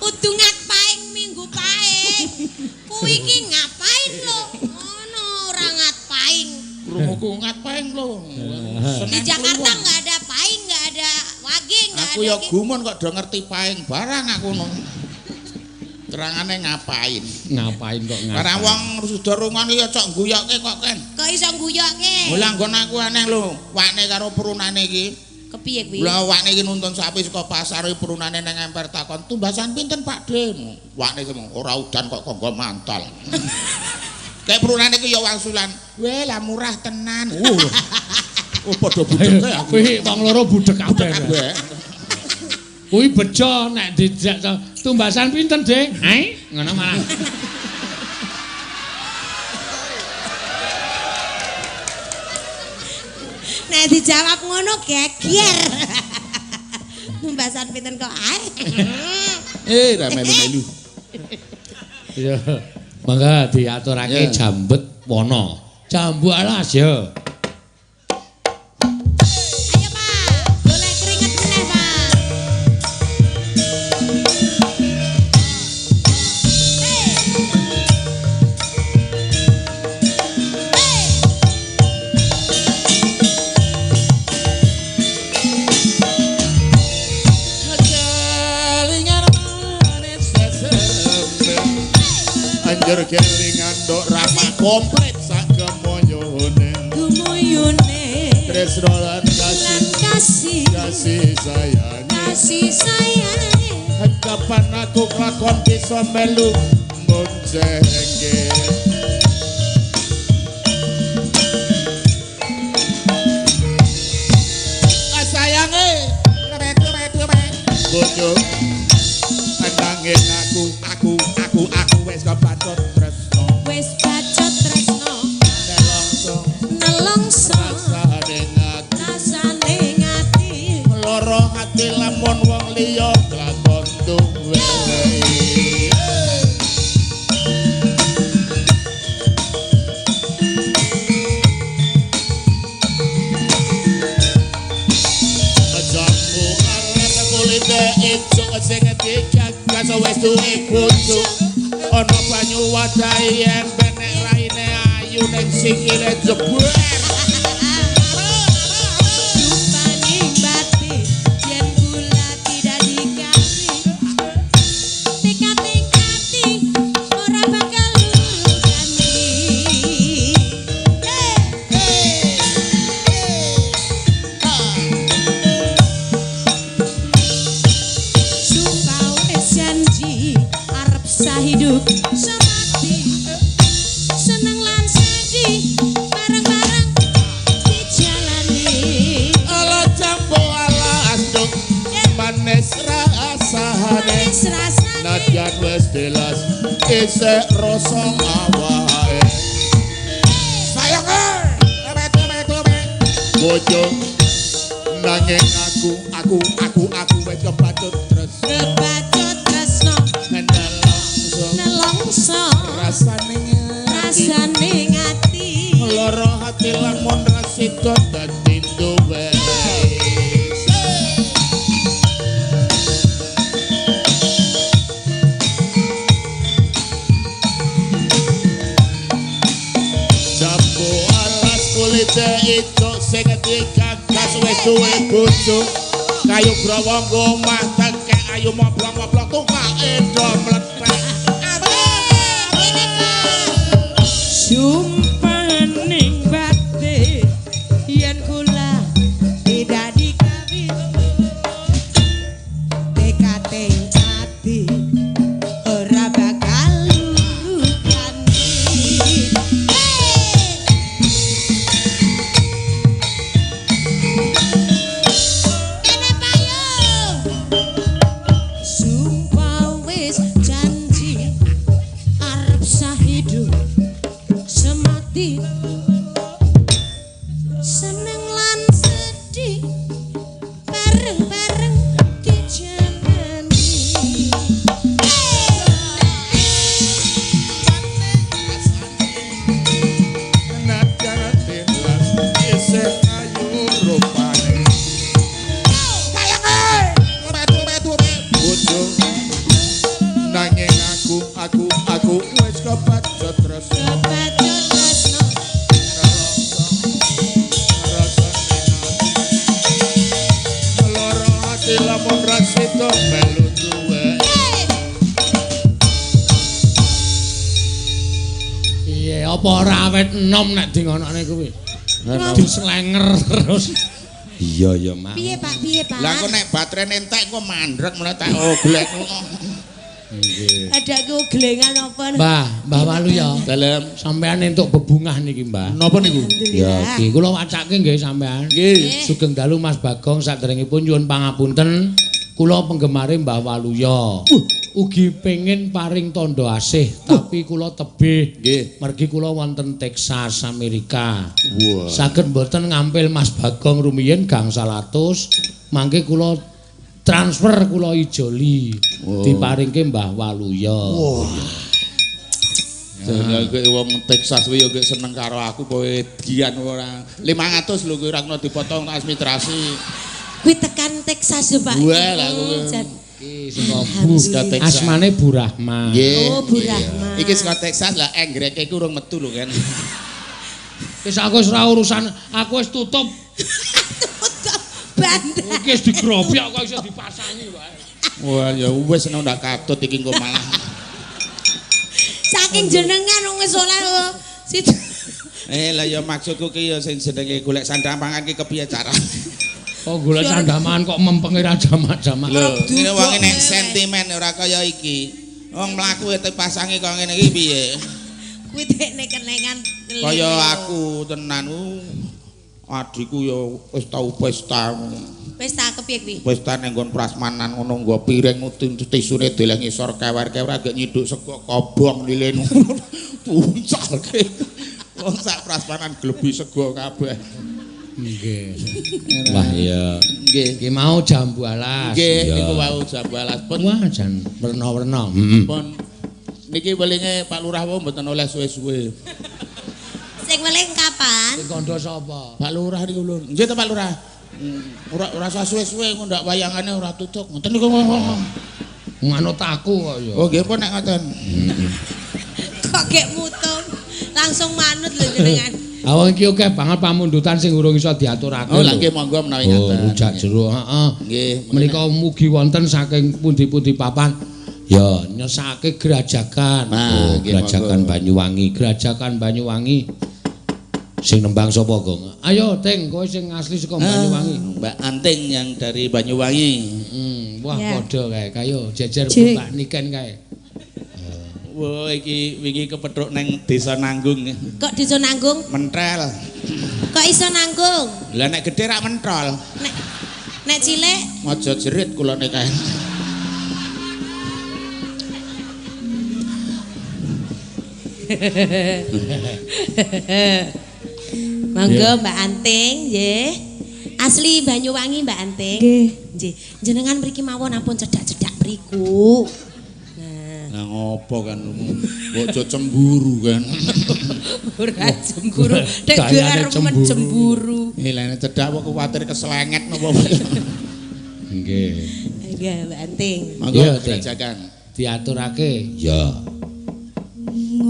C: Udu ngapain minggu paing. Kuwi iki ngapain lho ngono, ora ngapain.
B: Krunguku ngapain lho.
C: Di Jakarta enggak ada paing, enggak ada wage, enggak ada.
B: Aku ya gumun kok do ngerti paing barang aku ngono. Terangane ngapain?
A: Ngapain kok ngapain?
B: Karena wong sudah rungon ya cok guyokke kok ken.
C: Kok iso guyokke?
B: Lah nggon aku aneh lho, wakne karo perunane iki.
C: Kepiye kuwi?
B: Lah wakne iki nuntun sapi saka pasar iki perunane nang emper takon, "Tumbasan pinten Pak De?" Wakne iki ora udan kok kanggo mantal. Kayak perunane iki ya wangsulan, "Weh, lah murah tenan." Oh, padha budheke aku.
A: Kuwi wong loro budhek kabeh. Kuwi bejo nek dijak tumbasan pinten, Ding? Hai, ngono malah.
C: Nek dijawab ngono geger. Tumbasan pinten kok ae.
B: Ra melu-melu.
A: Iya. Mangga diaturake jambet wana. Jambu alas ya.
C: Ayo Pak, golek keringet meneh Pak.
B: Anjur kelingan nduk ramah komplit sak gemuyune.
C: Gemuyune.
B: Tresno lan kasih kasih sayange.
C: Kasih sayange.
B: Kapan aku kelakon bisa melu boncengke. Sayange bojo nanging aku wis kebacut tresno.
C: Wis bacut tresno.
B: Nelongso.
C: Nelongso.
B: Rasane ngati. Lara ati lamun wong liya lakon duwe. Jambu alat kulite ijo sing digagas wis duwe bojo. Ana banyu wadahi ember nek raine ayu ning sikile jeber.
C: Supaning batin yen kula tidak dikasih. Tekating ati ora bakal ganti. Sumpah wis janji arep sahidup semati. Seneng lan sedih bareng-bareng dijalani.
B: Ala jambu ala anduk manis rasane.
C: Manis rasane.
B: Nadyan wis jelas isih rasa awake. Sayange bojo nanging aku wis kebacut tresno.
C: Kebacut tresno.
B: Nelongso.
C: Nelongso.
B: Rasane
C: rasane ngati.
B: Lara ati lamun rasida dadi duwe. Jambu alas kulite ijo sing digagas wis duwe bojo. Kayu growong omah tekek ayu moblong-moblong tumpake do mlethek.
C: Sumpaning batin yen kula tidak dikawin. Tekating ati ora bakal ganti.
A: Apa ora awet enom nek di ngonokne kuwi? Dislenger terus. Iya ya, Mak.
C: Piye, Pak? Piye, Pak?
B: Lah engko nek baterene entek engko mandrek mulai tak oglek.
A: Nggih.
C: Ada ku glengan apa?
A: Mbah, Mbah Waluya.
B: Dalem
A: sampean entuk bebungah niki, Mbah.
B: Napa niku?
A: Ya, iki kula wacake nggih sampean.
B: Nggih.
A: Sugeng dalu Mas Bagong saderengipun nyuwun pangapunten. Kula penggemare Mbah Waluya. Ugi pengin paring tandha asih, tapi kula tebih.
B: Nggih.
A: Mergi kula wonten Texas, Amerika.
B: Wah.
A: Saged mboten ngampil Mas Bagong rumiyin gangsal atus, mangke kula transfer kula ijoli.
B: Oh.
A: Diparingke Mbah Waluya.
B: Wah. Jenenge wong Texas kuwi yo seneng karo aku kowe gian ora. 500 lho kuwi ora kena dipotong administrasi.
C: Kuwi tekan Texas yo, Pak.
B: Wah, lah kuwi.
A: Iki saka Bu. Asmane Bu Rahma.
C: Oh, Bu Rahma.
B: Iki saka Texas lah enggreke iku urung metu lho kan.
A: Wis aku wis ora urusan, aku wis tutup.
C: Tutup bandar.
A: Iki wis digrobyak kok iso dipasangi wae.
B: Wah, ya wis nek ndak katut iki engko malah.
C: Saking jenengan wong wis oleh situ.
B: Lah ya maksudku ki ya sing jenenge golek sandang pangan ki kepiye carane?
A: Kok golek sandaman kok mempenge ra jamak-jamak.
B: Lho, ngene wong nek sentimen ora kaya iki. Wong mlaku dipasangi kok ngene iki piye?
C: Kuwi tekne kenengan.
B: Kaya aku tenan adikku ya wis tau pesta.
C: Pesta kepiye kuwi?
B: Pesta ning nggon prasmanan ngono nggo piring tisune deleh ngisor kewer-kewer agek nyiduk sego kobong lilin. Puncalke. Wong sak prasmanan glebi sego kabeh.
A: Nggih. Wah iya.
B: Nggih.
A: Iki mau jambu alas.
B: Nggih, niku wau jambu alas pun.
A: Wah, jan werna-werna.
B: Pun niki welinge Pak Lurah wau mboten oleh suwe-suwe.
C: Sing weling kapan?
A: Sing kandha sapa?
B: Pak Lurah niku lho. Nggih to Pak Lurah. Ora ora usah suwe-suwe engko ndak wayangane ora tutuk. Ngoten niku.
A: Manut aku kok ya.
B: Oh nggih pun nek ngoten.
C: Kok gek mutung langsung manut lho jenengan.
A: Awang iki akeh banget pamundutan sing urung iso diaturake.
B: Oh, lha nggih monggo menawi ngaten.
A: Oh, rujak jeruk, heeh.
B: Nggih.
A: Menika mugi wonten saking pundi-pundi papan. Ya, nyesake Grajagan.
B: Nah,
A: oh, Grajagan Banyuwangi, Grajagan Banyuwangi. Sing nembang sapa, Gong? Ayo, Ting, kowe sing asli saka Banyuwangi.
B: Mbak Anting yang dari Banyuwangi.
A: Wah, padha kae. Kayo jejer Mbak Niken kae.
B: Wah, iki wingi kepethuk neng Desa Nanggung.
C: Kok Desa Nanggung?
B: Mentrel.
C: Kok iso nanggung?
B: Lah nek gedhe rak mentrol.
C: Nek nek cilik
B: aja jerit kula nek kae.
C: Monggo Mbak Anting nggih. Asli Banyuwangi Mbak Anting.
D: Nggih.
C: Nggih. Jenengan mriki mawon ampun cedhak-cedhak mriku.
B: Lah ngopo kan mbok aja cemburu kan.
C: Ora cemburu, nek arep cemburu.
B: Lah nek cedhak kok kuwatir keslenget napa.
A: Nggih.
C: Nggih, Mbak Anting.
B: Monggo Grajagan
A: diaturake. Ya.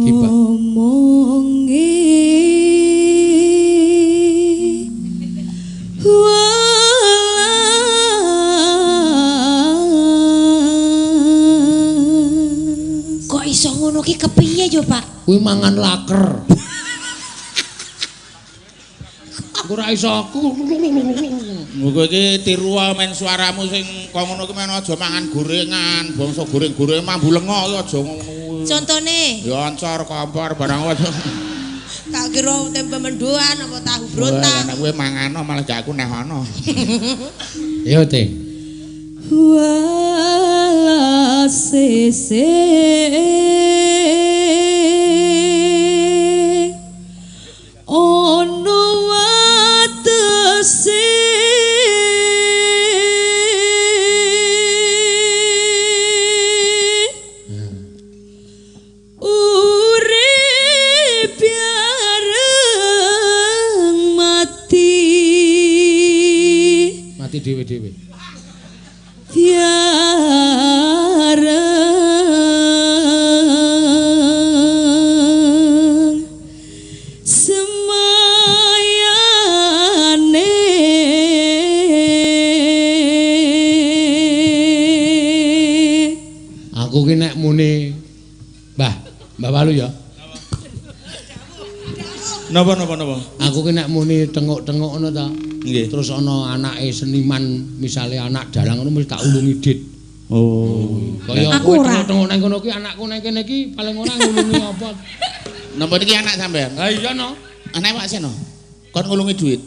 D: Ngomongi
C: Kok iso ngono ki kepiye yo, Pak?
A: Kuwi mangan laker. Ora iso aku.
B: Kowe iki tiru men suaramu sing kok ngono ki men aja mangan gorengan, bangsa goreng-goreng mambu lenga aja ngono kuwi.
C: Contone?
B: Ya ancor, kompor barang aja.
C: Tak kira tempe mendoan apa tahu brontak.
B: Wah, nek kowe mangano malah gak aku neh ana.
A: Yo, Ting.
D: Walase ono watese urip bareng mati
A: mati dhewe-dhewe
D: tiareng semayane.
A: Aku ki nek muni Mbah, Mbah Walu ya.
B: Napa napa napa?
A: Aku ki nek muni tenguk-tenguk ngono ta.
B: Nggih.
A: Terus ana anake seniman, misale anak dalang ngono mesti tak ulungi dit.
B: Oh.
A: Kaya
D: Aku
A: kowe
D: ora.
A: tenguk-tenguk nang kono ki anakku nang kene iki paling ora ngulungi apa.
B: Napa niki anak sampean?
A: Ha iya no.
B: Anake Pak Seno. Kon ngulungi duit.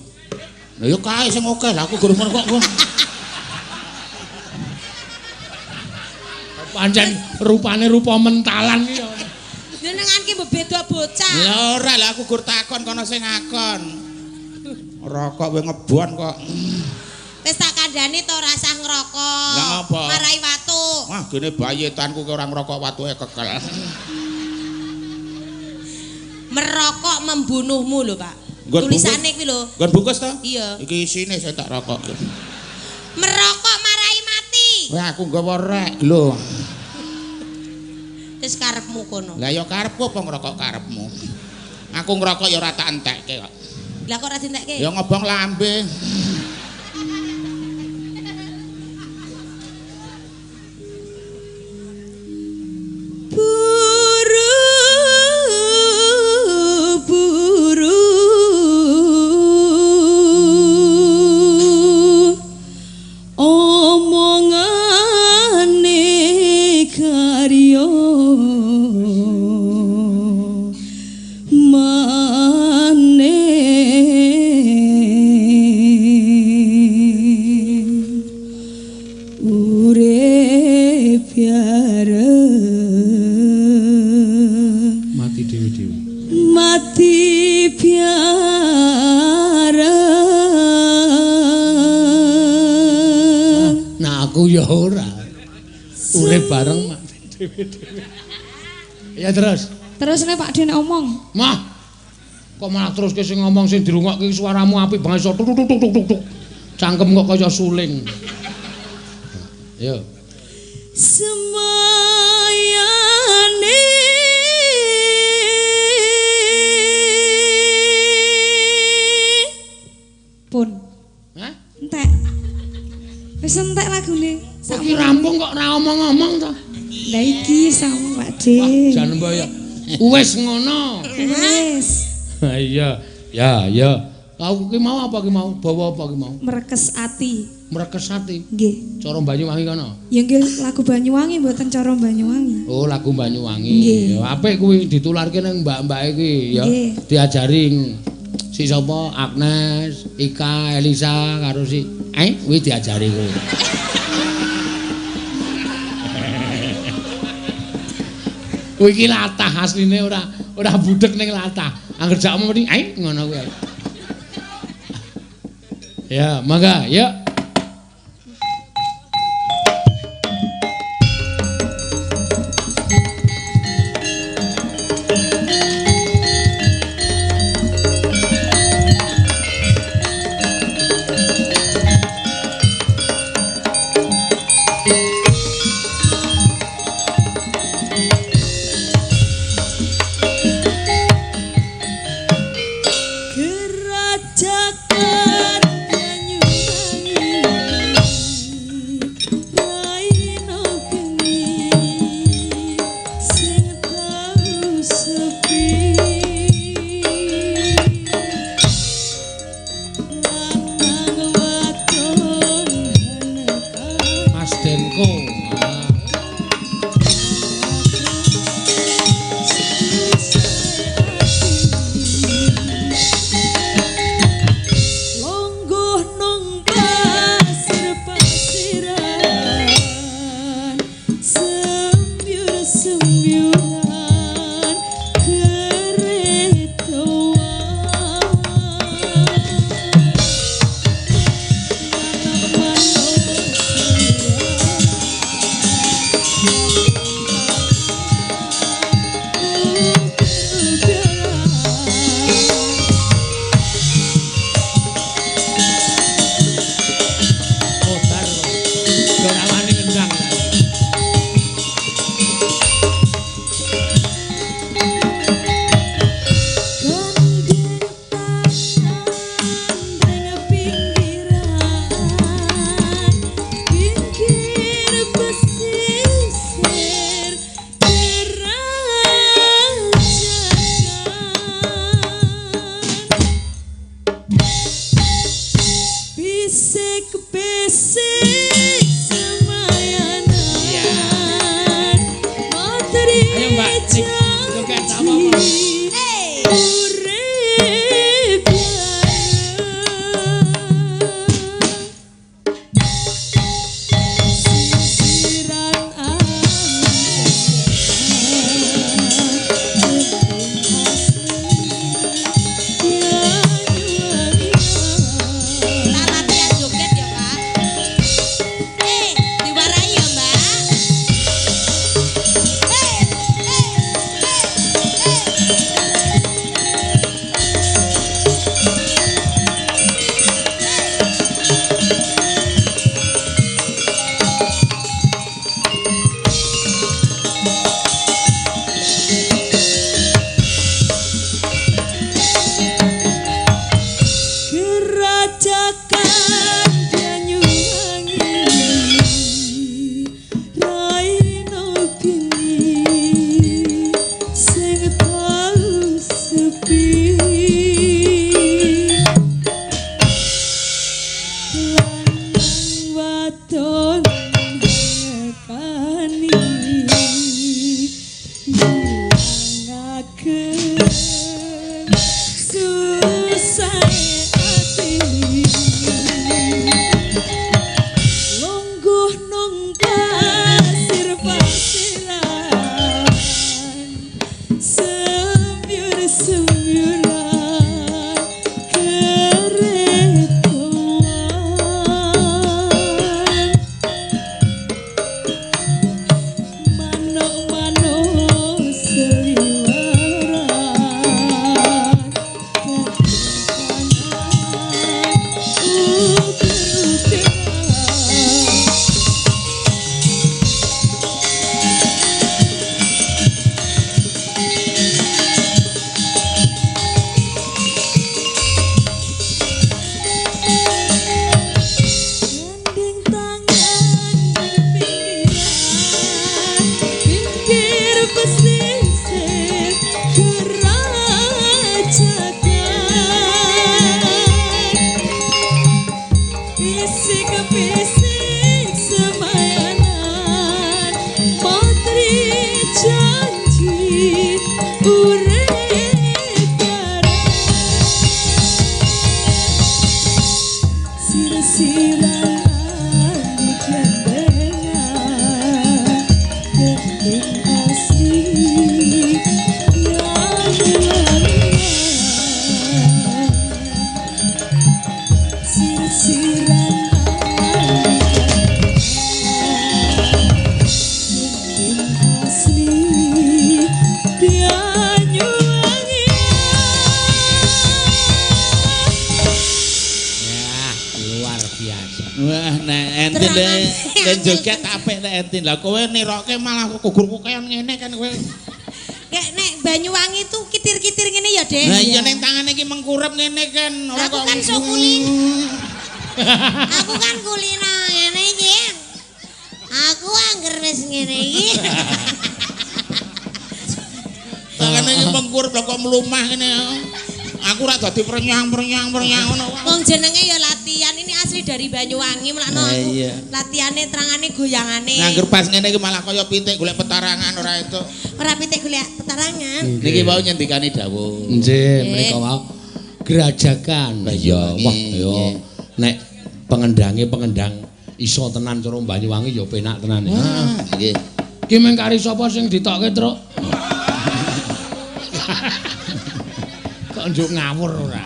B: Lha ya kae sing akeh lah aku gurung kok.
A: Pancen rupane rupa mentalan ki ya.
C: Jenengan ki mbeda bocah.
B: Lah ora lah aku gur takon kono sing ngakon. Rokok kowe ngebon kok.
C: Wis tak kandhani to ora usah ngrokok.
B: Lah ngapa?
C: Marai watuk.
B: Wah, gene bayetanku ki ora ngrokok watuke kekel.
C: Merokok membunuhmu lho, Pak.
B: Nggon
C: Tulisane kuwi lho.
B: Nggon bungkus to?
C: Iya.
B: Iki isine sing tak rokok.
C: Merokok marai mati.
B: Wah, aku nggawa rek lho.
C: Wis karepmu kono.
B: Lah ya karepku apa ngrokok karepmu? Aku ngrokok ya ora tak entekke kok.
C: Lah kok ora dientekke?
B: Ya ngobong lambe.
D: Buru-buru omongane karya mane urip biareng
A: Mati dhewe-dhewe.
D: mati biareng.
A: Nah aku ya ora. Urip bareng mati dhewe-dhewe. Ya terus.
D: Terus nek Pak Den omong,
A: Mah. Kok malah terus ke sing ngomong sing dirungokke suaramu apik banget iso tuk tuk tuk tuk tuk. Cangkem kok kaya suling. Yo.
D: semayane pun
A: Hah?
D: entek. Wis entek lagune.
A: Kok ki rampung kok ora omong-omong to?
D: Lah iki sama Pak De.
A: Wah, jan mbok ya. Wis ngono.
D: Wis
A: Ha iya. Ya, ya. Aku ki mau apa ki mau? Bawa apa ki mau?
D: merekes ati.
A: Merekes ati.
D: Nggih.
A: Cara Banyuwangi kono.
D: Ya nggih lagu Banyuwangi mboten cara Banyuwangi.
A: Oh, lagu Banyuwangi.
D: Nggih.
A: Ya apik kuwi ditularke nang mbak-mbake kuwi ya.
D: Nggih.
A: Diajari si sapa Agnes, Ika, Elisa karo si kuwi diajari kuwi. Kuwi iki latah asline ora ora budhek ning latah. Angger jakmu muni ngono kuwi. Ya, mangga, yuk.
D: Gerajakan Banyuwangi.
A: Joget apa-apa.
D: Urip sisiran
C: Tak latihan joget ya, Pak. Diwarai ya, Mbak.
D: Gerajakan Banyuwangi Raino bini sing tau sepi lanang wadon ngekani ngilangake susah ati lungguh nang pasir pasiran sembyur sembyuran keretoan manuk-manuk seliweran uger-ugeran. Gandeng tangan ning pinggiran, pinggir pesisir Gerajakan. Bisik-bisik semayanan, matri janji urip bareng. Sir-siran gandengan gending asli Banyuwangi. Sir-siran gending asli Banyuwangi.
A: Ya, luar biasa.
B: Wah, nek enten le
C: Terang.
B: joget apik nek enten. Lah kowe niroke malah kugur-kukean ngene kan kowe.
C: Kayak nek Banyuwangi tuh kitir-kitir ngene ya, Dek.
B: Lah iya ning tangane iki mengkurep ngene kan. Ora
C: Aku
B: kok
C: kan sok kulino. Aku kan kulino ngene iki. Aku angger wis ngene iki.
B: Tangane iki mengkurep lah kok mlumah ngene. Aku ora dadi prenyang-prenyang prenyang ngono.
C: Wong jenenge ya latihan, ini asli dari Banyuwangi mulakno
B: Lah
C: aku.
B: iya.
C: Latihane terangane goyangane.
B: Nah, angger pas ngene iki malah kaya pitik golek petarangan ora itu.
C: Ora pitik golek petarangan.
B: Niki wau nyendikani dawuh.
A: Nggih, menika wau Gerajakan. Ya, wah ya. Nek pengendange pengendang iso tenan cara Banyuwangi ya penak tenan.
B: Wah, nggih.
A: Ki meng kari sapa sing ditokke, Truk? Kok njuk ngawur ora?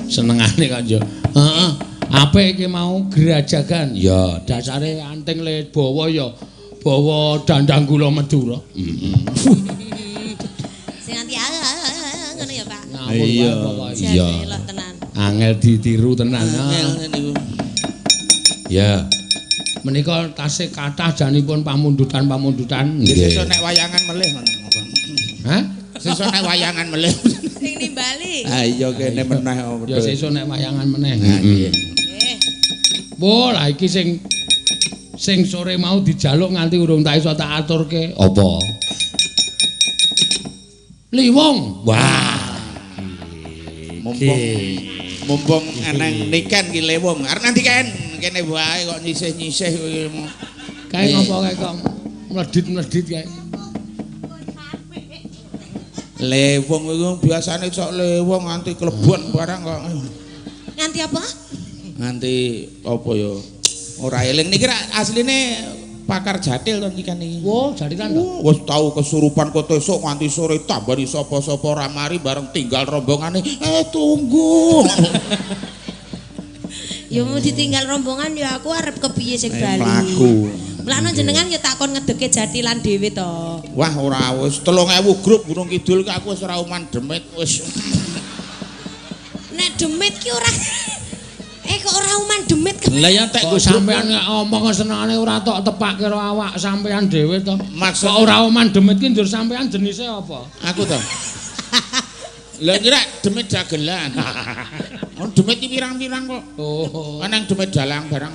A: Senengane kok njuk. Heeh. Apik iki mau Gerajakan. Ya, dasare anting le bawa ya bawa dandang gula Madura. Heeh.
C: Sing nganti ngono ya, Pak.
A: Ngawur
B: Iya.
A: wae pokoke.
C: Iya. Elok tenan.
A: Angel ditiru tenan.
B: Angel niku.
A: Ya. Menika tasih kathah janipun pamundutan-pamundutan.
B: Nggih sesuk nek wayangan melih ngono.
A: Hah?
B: Sesuk nek wayangan melih.
C: Sing nimbali.
B: Ha iya kene meneh
A: Ya sesuk nek wayangan meneh.
B: Nah, nggih.
C: Nggih.
A: Wah, lah iki sing sing sore mau dijaluk nganti urung tak iso tak aturke. Apa? Liwong. Wah.
B: Mumpung mumpung eneng niken ki lewung. Arep nanti ken kene wae kok nyisih-nyisih kowe.
A: Kae ngopo kae kok mledit-mledit kae.
B: Lewung iku biasane sok lewung nganti klebon barang kok.
C: Nganti apa?
B: Nganti apa ya? Ora eling niki asline pakar jathil to niki kan iki.
A: Wo, jathilan to.
B: Wis tau kesurupan kok esuk nganti sore tambani sapa-sapa ora mari bareng tinggal rombongane. Tunggu.
C: Ya mau ditinggal rombongan ya aku arep kepiye sing bali.
B: Mlaku.
C: Mulane jenengan ya takon ngedeke jathilan dhewe to.
B: Wah ora wis 3000 grup Gunung Kidul ki aku wis ora uman demit wis.
C: Nek demit ki ora kok ora uman demit ke.
B: Lah ya tek
A: Kok sampean ngomong senengane ora tok tepak karo awak sampean dhewe to.
B: Maksud
A: Kok ora uman demit ki njur sampean jenise apa?
B: Aku to. Lah kira demit dagelan. Oh demit ki pirang-pirang kok.
A: Oh.
B: Ana demit dalang barang.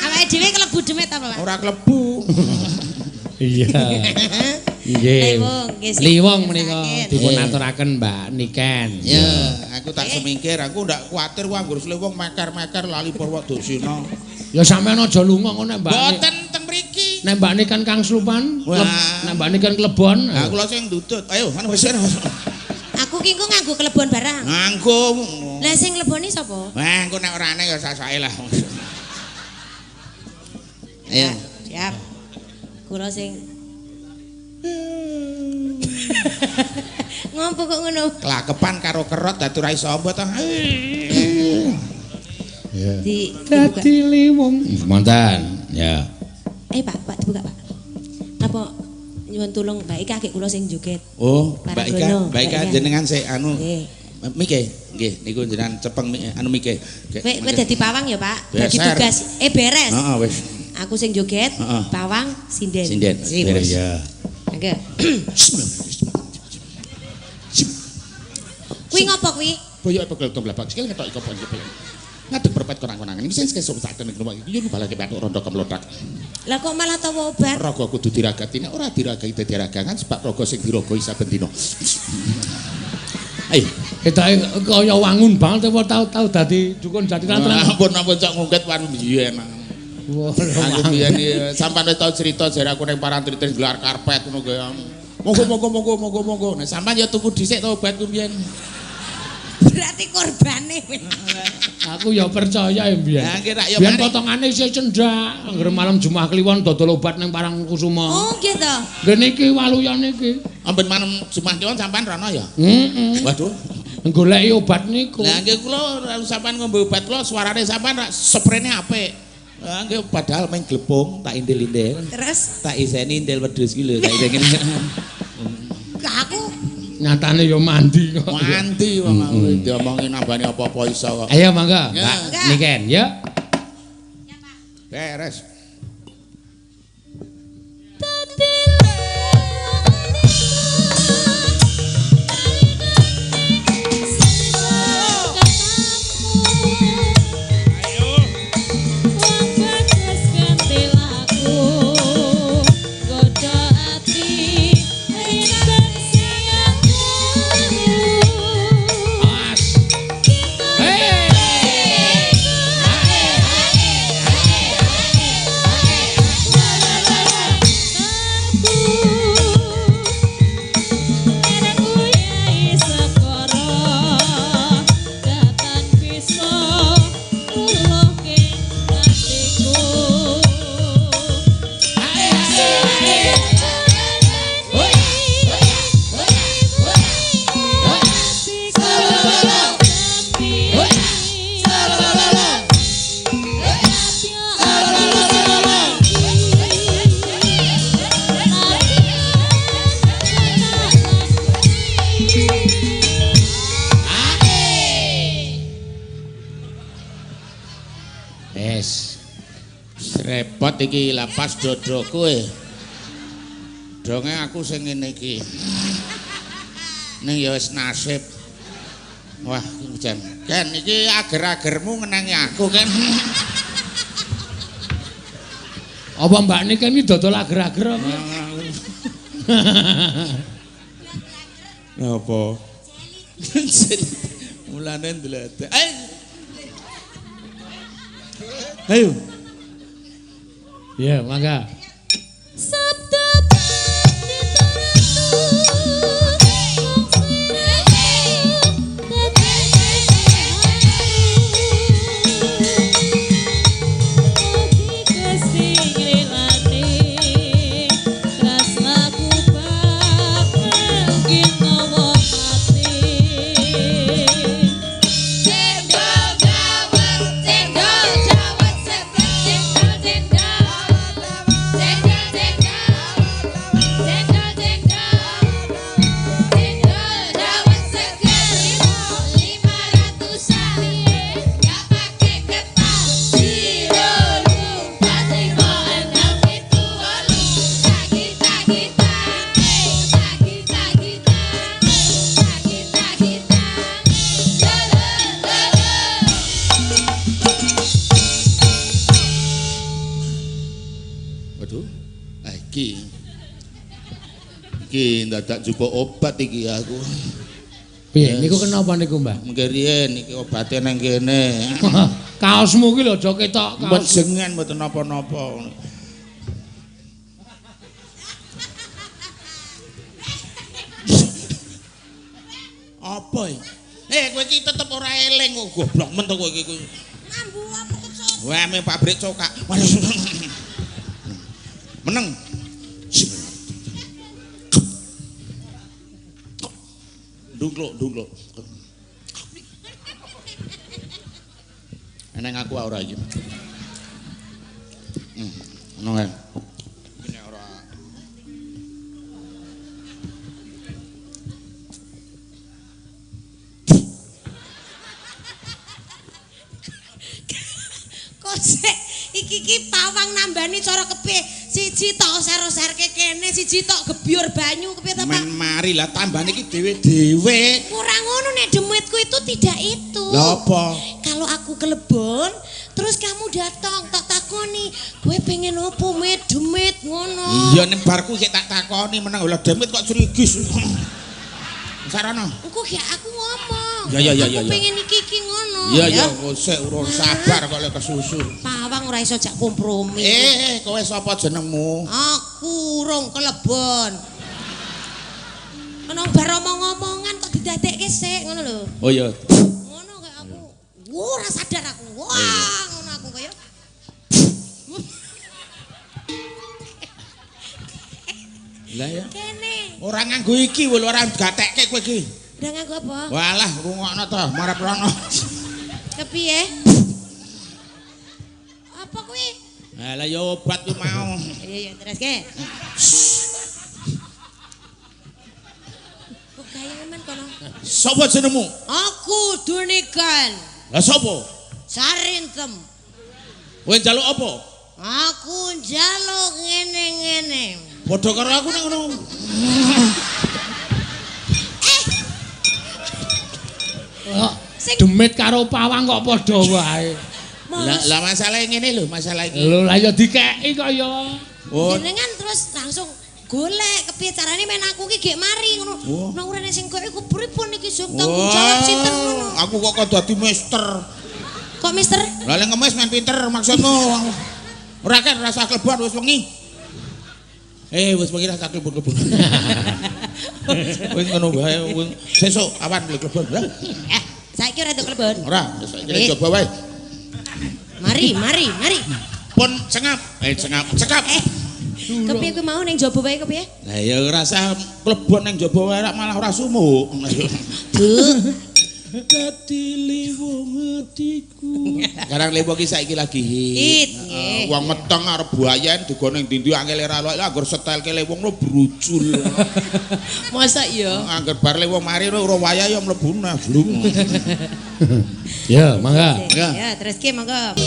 C: Awake dhewe klebu demit apa, Pak?
B: Ora klebu.
A: Iya. Nggih.
C: Liwong, nggih.
A: Liwong menika dipun aturaken Mbak Niken.
B: Ya, aku tak semingkir, aku ndak kuwatir wae anggere Liwong meker-meker lali Purwodasina.
A: Ya sampean aja lunga ngono nek Mbak.
B: Mboten teng mriki.
A: Nek Mbak Niken Kang Slupan, nek Mbak Niken klebon.
B: Lah kula sing ndudut. Ayo, anu wis.
C: Aku ki engko nganggo klebon barang.
B: Nganggo.
C: Lah sing klebone sapa?
B: Wah, engko nek ora aneh ya sasake lah. Ayo.
C: Siap. Kula sing ngopo kok ngono?
B: Kelakepan karo kerot dadi ora iso ombo to.
C: Di
A: dadi liwong. Mantan. Ya.
C: Pak, Pak dibuka, Pak. Napa nyuwun tulung Mbak Ika agek kula sing joget.
B: Oh, Mbak Ika, Mbak Ika jenengan sik anu.
C: Nggih.
B: Mike, nggih niku jenengan cepeng anu mike.
C: Kowe dadi pawang ya, Pak. Bagi tugas. Beres.
B: Heeh, wis.
C: Aku sing joget, pawang sinden.
B: Sinden. Beres.
A: Iya.
C: Mangga. Kuwi ngopo kuwi?
B: Boyoke pegel tomblabak sikil ngetok iko ponjol. Ngadeg perpet konang-konangan. Iki sing kesuk sak tenek rumah iki yo balake bathuk rondo kemlothak.
C: Lah kok malah tawa obat?
B: Raga kudu diragati nek ora diragati dadi ragangan sebab raga sing diragoi saben dina. Ayo,
A: ketoke kaya wangun banget apa tau-tau dadi dukun jathilan tenan.
B: Ampun-ampun cok ngungkit waru biyen.
A: Wah,
B: aku biyen sampean wis tau cerita jare aku ning Parangtritis gelar karpet ngono kaya. Monggo monggo monggo monggo monggo. Nek sampean ya tuku dhisik to obatku biyen.
C: Berarti korbane.
A: Aku ya percaya ya mbiyen.
B: Lah nggih rak ya
A: biyen potongane isih cendhak. Anggere malam Jumat Kliwon dodol obat ning Parangkusuma.
C: Oh nggih to.
A: Nggih niki waluya niki.
B: Amben malam Jumat Kliwon sampean rono ya?
A: Heeh.
B: Waduh.
A: Goleki obat niku.
B: Lah nggih kula sampean ngombe obat kula suarane sampean rak sprene apik. Lah nggih padahal meng glepung tak indil-indil.
C: Terus
B: tak iseni indil wedhus ki lho tak iseni.
C: Aku
A: nyatane ya mandi kok.
B: Mandi wong aku diomongi nambani apa-apa iso kok.
A: Ayo mangga, Mbak Niken, ya.
B: Beres. Repot iki lapas dodoku e. Donge aku sing ngene iki. Ning ya wis nasib. Wah, jan. Ken iki ager-agermu ngenangi aku, Ken.
A: Apa Mbak Niken iki dodol ager-ager apa?
B: Napa? Mulane ndledek. Ayo.
A: Ya, mangga.
D: Sabda Pandita.
B: Waduh. Ah iki. Iki ndadak njupuk obat iki aku.
A: Piye niku kenapa niku, Mbah?
B: Mengke riyen iki obate nang kene.
A: Kaosmu ki lho aja ketok kaos.
B: Mejengan mboten napa-napa. Apa iki? Kowe iki tetep ora eling kok goblok men to kowe iki.
C: Mambu apa kecut?
B: Wah, me pabrik cokak. Meneng. Dungkluk, dungkluk. Eneng aku ora iki. Ngono kae. Ini ora.
C: Kok sik iki iki pawang nambani cara kepiye? Siji tok oser-oserke kene, siji tok gebyur banyu kepiye ta, Pak?
B: Men mari lah tambane iki dhewe-dhewe.
C: Ora ngono nek demitku itu tidak itu.
B: Lha apa?
C: Kalau aku kelebon, terus kamu datang tak takoni, kowe pengen opo mit demit ngono.
B: Iya nek barku iki tak takoni meneng lha demit kok crigis. Sarana.
C: Engko gak aku ngomong.
B: Ya, ya, ya,
C: aku
B: ya, ya.
C: pengen iki-iki ngono.
B: Iya ya kok sik urung sabar kok lek kesusu.
C: Pawang ora iso jak kompromi.
B: Kowe sapa jenengmu?
C: Aku urung kelebon. Ono bar omong-omongan kok didadekke sik ngono lho.
B: Oh iya.
C: Ngono kayak aku. Wah, ora sadar aku. Wah, ngono aku kaya.
B: Lah ya.
C: Kene.
B: Ora nganggo iki lho, ora gatekke kowe iki.
C: Udah nganggo apa?
B: Walah, rungokno to, marep rono.
C: Kepiye? Apa kuwi?
B: Lah ya obat ku mau.
C: Iya iya terus ke. Kok gaya men kono?
B: Sapa jenengmu?
C: Aku Dunikan.
B: Lah sapa?
C: Sarintem.
B: Kowe njaluk apa?
C: Aku njaluk ngene-ngene.
B: Padha karo aku nek ngono.
A: Demit karo pawang kok padha wae.
B: Lah masalah ngene lho, masalah iki.
A: Lho lah ya dikeki kok ya.
B: Oh,
C: Jenengan terus langsung golek kepiye carane men aku ki gek mari ngono.
B: Oh.
C: Nang urene sing kok iku pripun iki sing tanggung jawab sinten ngono.
B: Aku kok kok dadi mister.
C: Kok mister?
B: Lah lek ngemis men pinter maksudmu. Ora kan rasa klebon wis wengi. Wis wengi rasa klebon-klebon. Wis ngono wae. Sesuk awan beli klebon.
C: Saiki ora entuk klebon.
B: Ora, saiki coba wae.
C: Mari, mari, mari.
B: Pun cengap. Cengap, cekap.
C: Kepiye kowe mau ning jaba wae kepiye?
B: Lah ya rasa klebon ning jaba wae malah ora sumuk.
C: Duh.
B: Dadi liwung atiku. Sekarang liwung iki saiki lagi
C: hit.
B: Wong meteng arep buayan digo ning ndi-ndi angel ora lok angger setelke liwung lo brucul.
C: Masa iya?
B: Angger bar liwung mari ora wayah ya mlebu neh blung.
A: Ya, mangga.
C: Ya, terus ki monggo.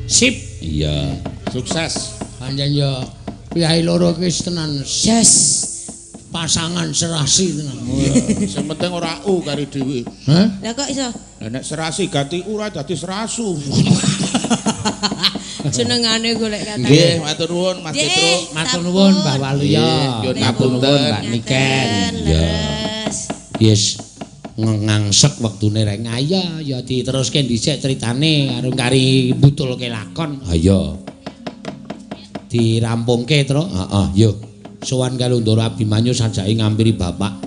A: Sip. Iya.
B: Sukses.
A: Pancen ya piyai loro iki wis tenan.
C: Yes.
A: Pasangan serasi tenan.
B: Sing penting ora u kari dhewe.
A: Hah?
C: Lah kok iso?
B: Lah nek serasi ganti ora dadi serasu.
C: Jenengane golek kata.
B: Nggih, matur nuwun Mas Petro.
A: Matur nuwun Mbah Waluya. Matur nuwun Mbak Niken. Ya. Yes. Ngangsek wektune rek ayo ya diteruske dhisik critane karo kari mbutulke lakon. Ayo. Dirampungke, Tru. Heeh, yo. Sowan karo Ndara Abimanyu sajake ngampiri bapak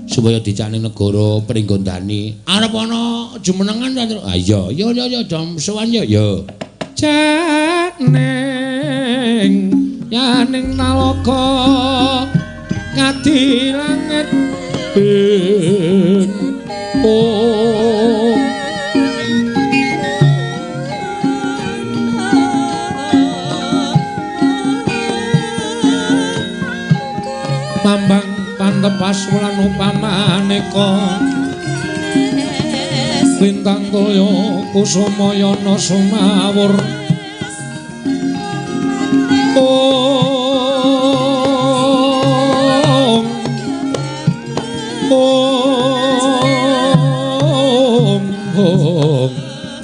A: supaya dijak ning negara Pringgondani. Arep ana jumenengan ta, Tru? Ayo, yo yo yo jam sowan yo yo. Janing yaning nalaka ngadi langit ben oh. Mambang pantepas wulan upamaneka lintang toya kusumayana sumawur. Om Om Om. Oh.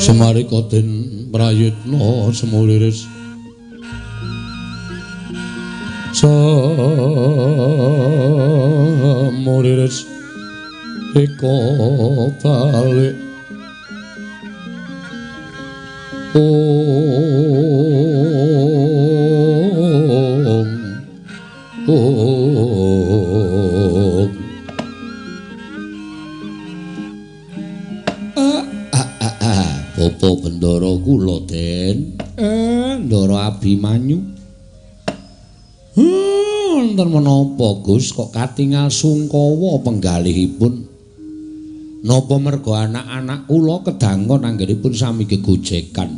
A: Sumarika den prayitna semuliris semuliris eka balik. Om Om. Bapak Bendara kula Den, Ndara Abimanyu. Wonten menapa Gus kok katingal sungkawa penggalihipun? Napa merga anak-anak kula kedangkon anggenipun sami gegojekan?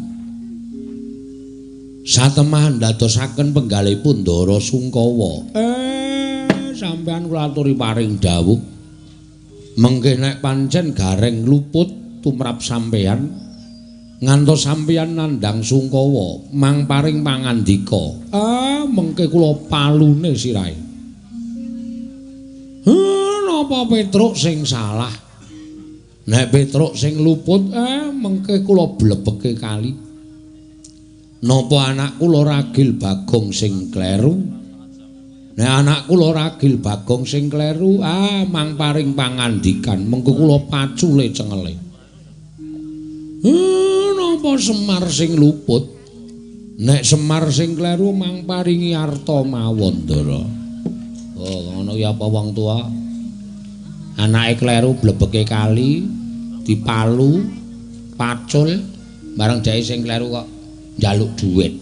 A: Satemah ndadosaken penggalihipun Ndara sungkawa. Sampeyan kula aturi paring dawuh. Mengke nek pancen gareng luput tumrap sampeyan, Ngantos sampeyan nandhang sungkawa mang paring pangandika. Ah, mengke kula palune sirahe. Napa Petruk sing salah? Nek Petruk sing luput, mengke kula blebeke kali. Napa anak kula Ragil Bagong sing kleru? Nek anak kula Ragil Bagong sing kleru, ah mang paring pangandikan, mengko kula pacule cengele. Napa Semar sing luput? Nek Semar sing kleru mang paringi arta mawon, Ndara. Oh, ngono ki apa wong tuwa? Anake kleru blebeke kali, dipalu, pacul, bareng dheke sing kleru kok njaluk dhuwit.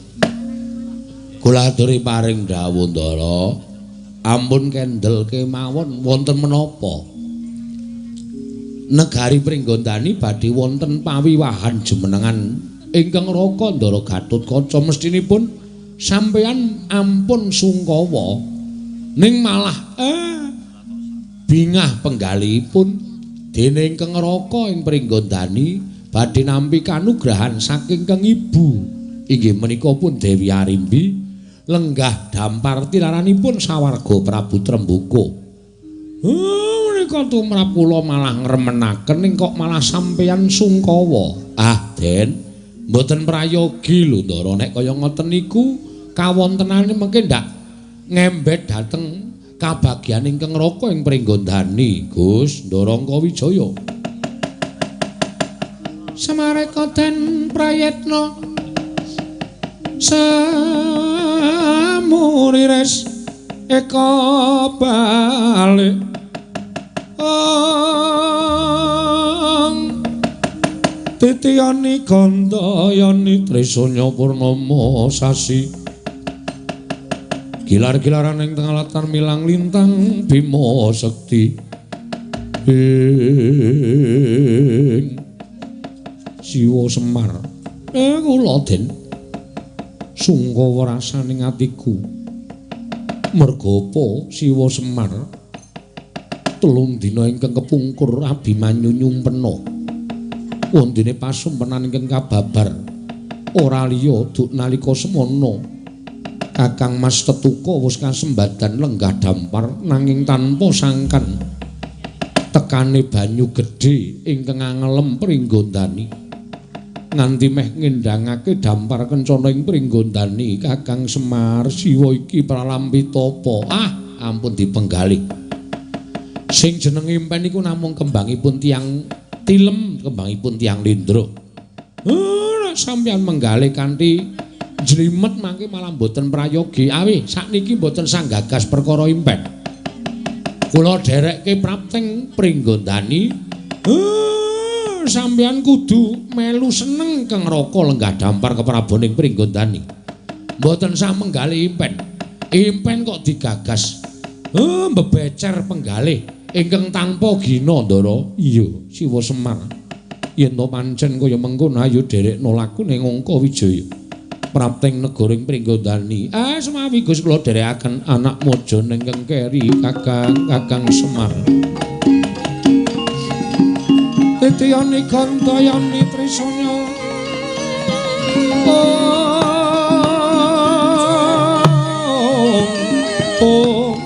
A: Kula aturi paring dawuh, Ndara. Ampun kendel kemawon wonten menapa? Negari Pringgondani badhe wonten pawiwahan jumenengan ingkang Raka Ndara Gatotkaca. Mestinipun sampeyan ampun sungkawa ning malah bingah penggalihipun dene ingkang Raka ing Pringgondani badhe nampi kanugrahan saking Kang Ibu inggih menika pun Dewi Arimbi lenggah dampar tilaranipun sawarga Prabu Tremboko. Menika tumrap kula malah ngremenaken ning kok malah sampeyan sungkawa. Ah, Den, mboten prayogi lho Ndara nek kaya ngoten niku kawontenane mengke ndak ngembet dhateng kabagyan ingkang Raka ing Pringgondani, Gus Ndara Angkawijaya. Samareka den prayitna samurires eka balik titiyani gandayani trisanya purnama sasi gilar-gilaran ing tengah latar milang lintang bima sekti ing Siwa Semar. Kula Den sungkawa rasaning atiku merga apa Siwa Semar telung dina ingkang kepungkur Abimanyu nyumpena wondene pasumpenan ingkang kababar ora liya duk nalika semana Kakang Mas Tetuka wis kasembadan lenggah dampar nanging tanpa sangkan tekane banyu gedhe ingkang angelem Pringgondani nganti meh ngendhangake dampar kencana ing Pringgondani. Kakang Semar Siwa iki pralampi tapa? Ah, ampun dipenggalih. Sing jenenge impen niku namung kembangipun tiyang tilem, kembangipun tiyang lindra. Nek sampeyan menggalih kanthi jlimet mangke malah mboten prayogi. Awih sakniki mboten sanggagas perkara impen. Kula dherekke prapteng Pringgondani. Sampeyan kudu melu seneng Kang Raka lenggah dampar kepraboning Pringgondani. Mboten sah menggalih impen. Impen kok digagas. Mbebecer penggalih ingkang tanpa gina, Ndara. Iya, Siwa Semar. Yen to pancen kaya mengkono ayo dherekno lakune Angkawijaya. Prapteng negara ing Pringgondani. Ah, semawi Gus kula dherekaken anak mojo ingkang keri Kakang Kakang Semar. Titiyani gantayani trisanya. Oh, oh.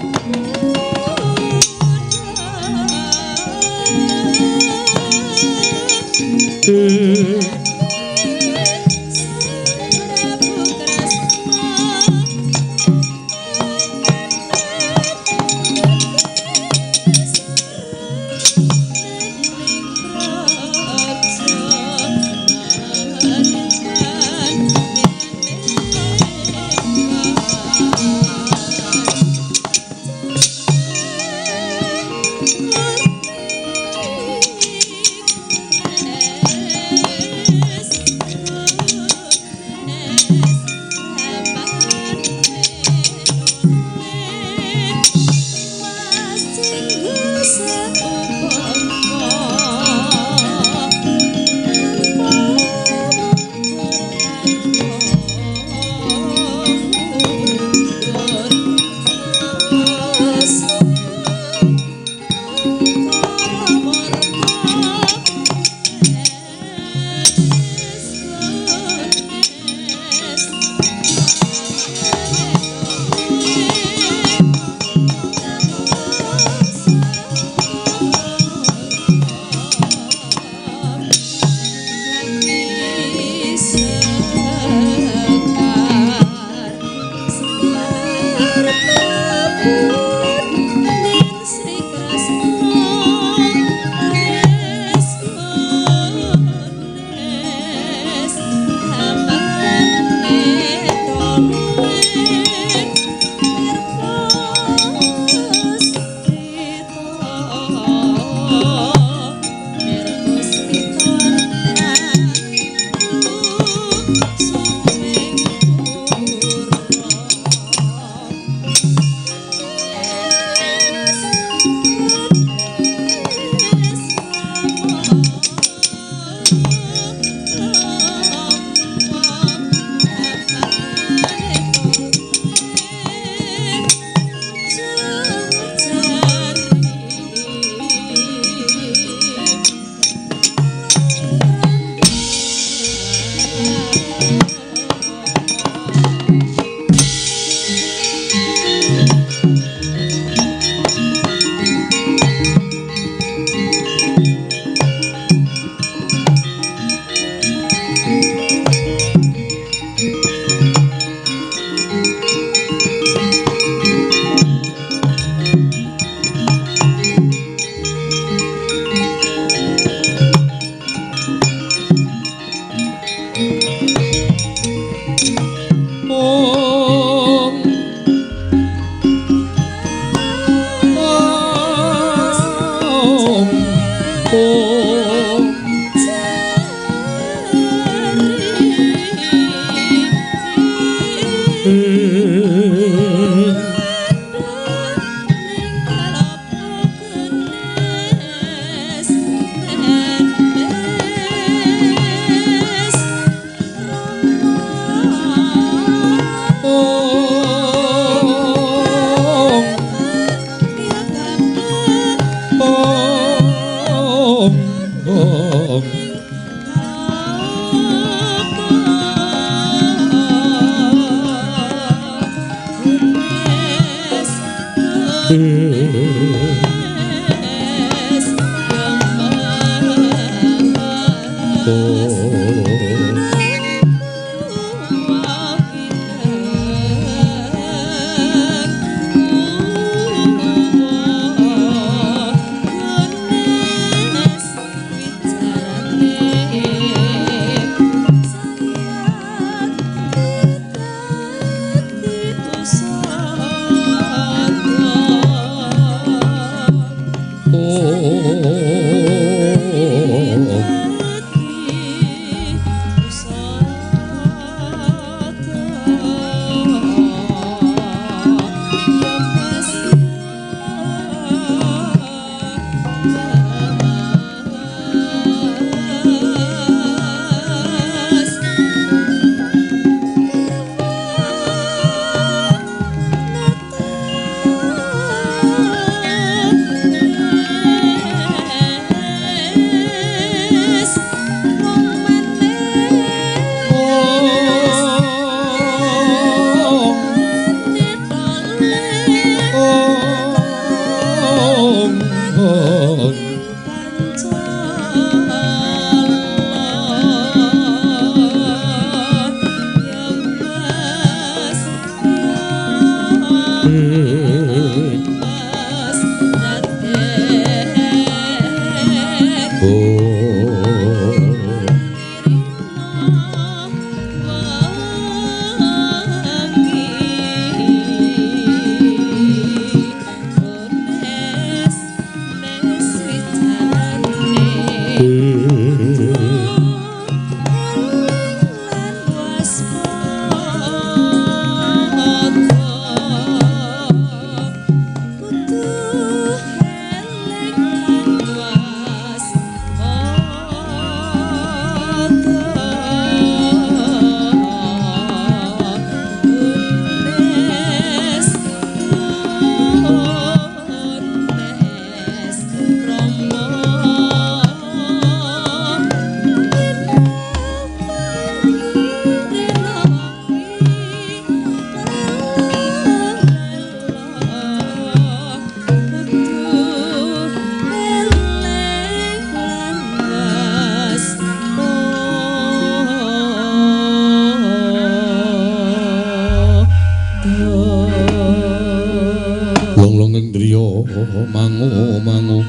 A: Mangu-mangu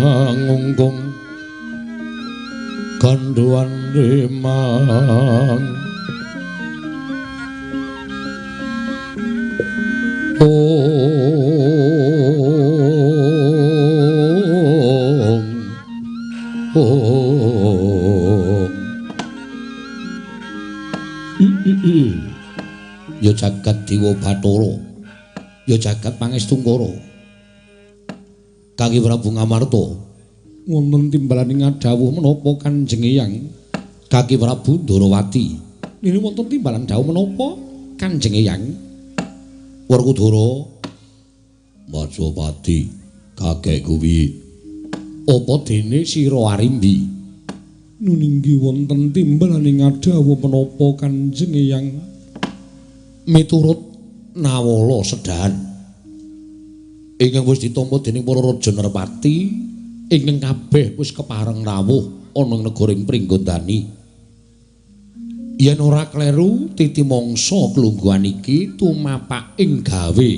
A: mangungkung kandhuan rimang ong ong ya jagat Dewa Bathara, ya jagat Pangestungkara. Kaki Prabu Ngamarta wonten timbalaning dawuh menapa Kanjeng Eyang? Kaki Prabu Ndorowati niki wonten timbalan dawuh menapa Kanjeng Eyang? Werkudara Majapati kakek kuwi apa dene sira Arimbi? Nuninggi wonten timbalaning dawuh menapa Kanjeng Eyang? Miturut Nawala Sedahan ingkang wis ditampa dening para raja Nerpati ingkang kabeh wis kepareng rawuh ana ing negara ing Pringgondani. Yen ora kleru titi mangsa klungguhan iki tumapak ing gawe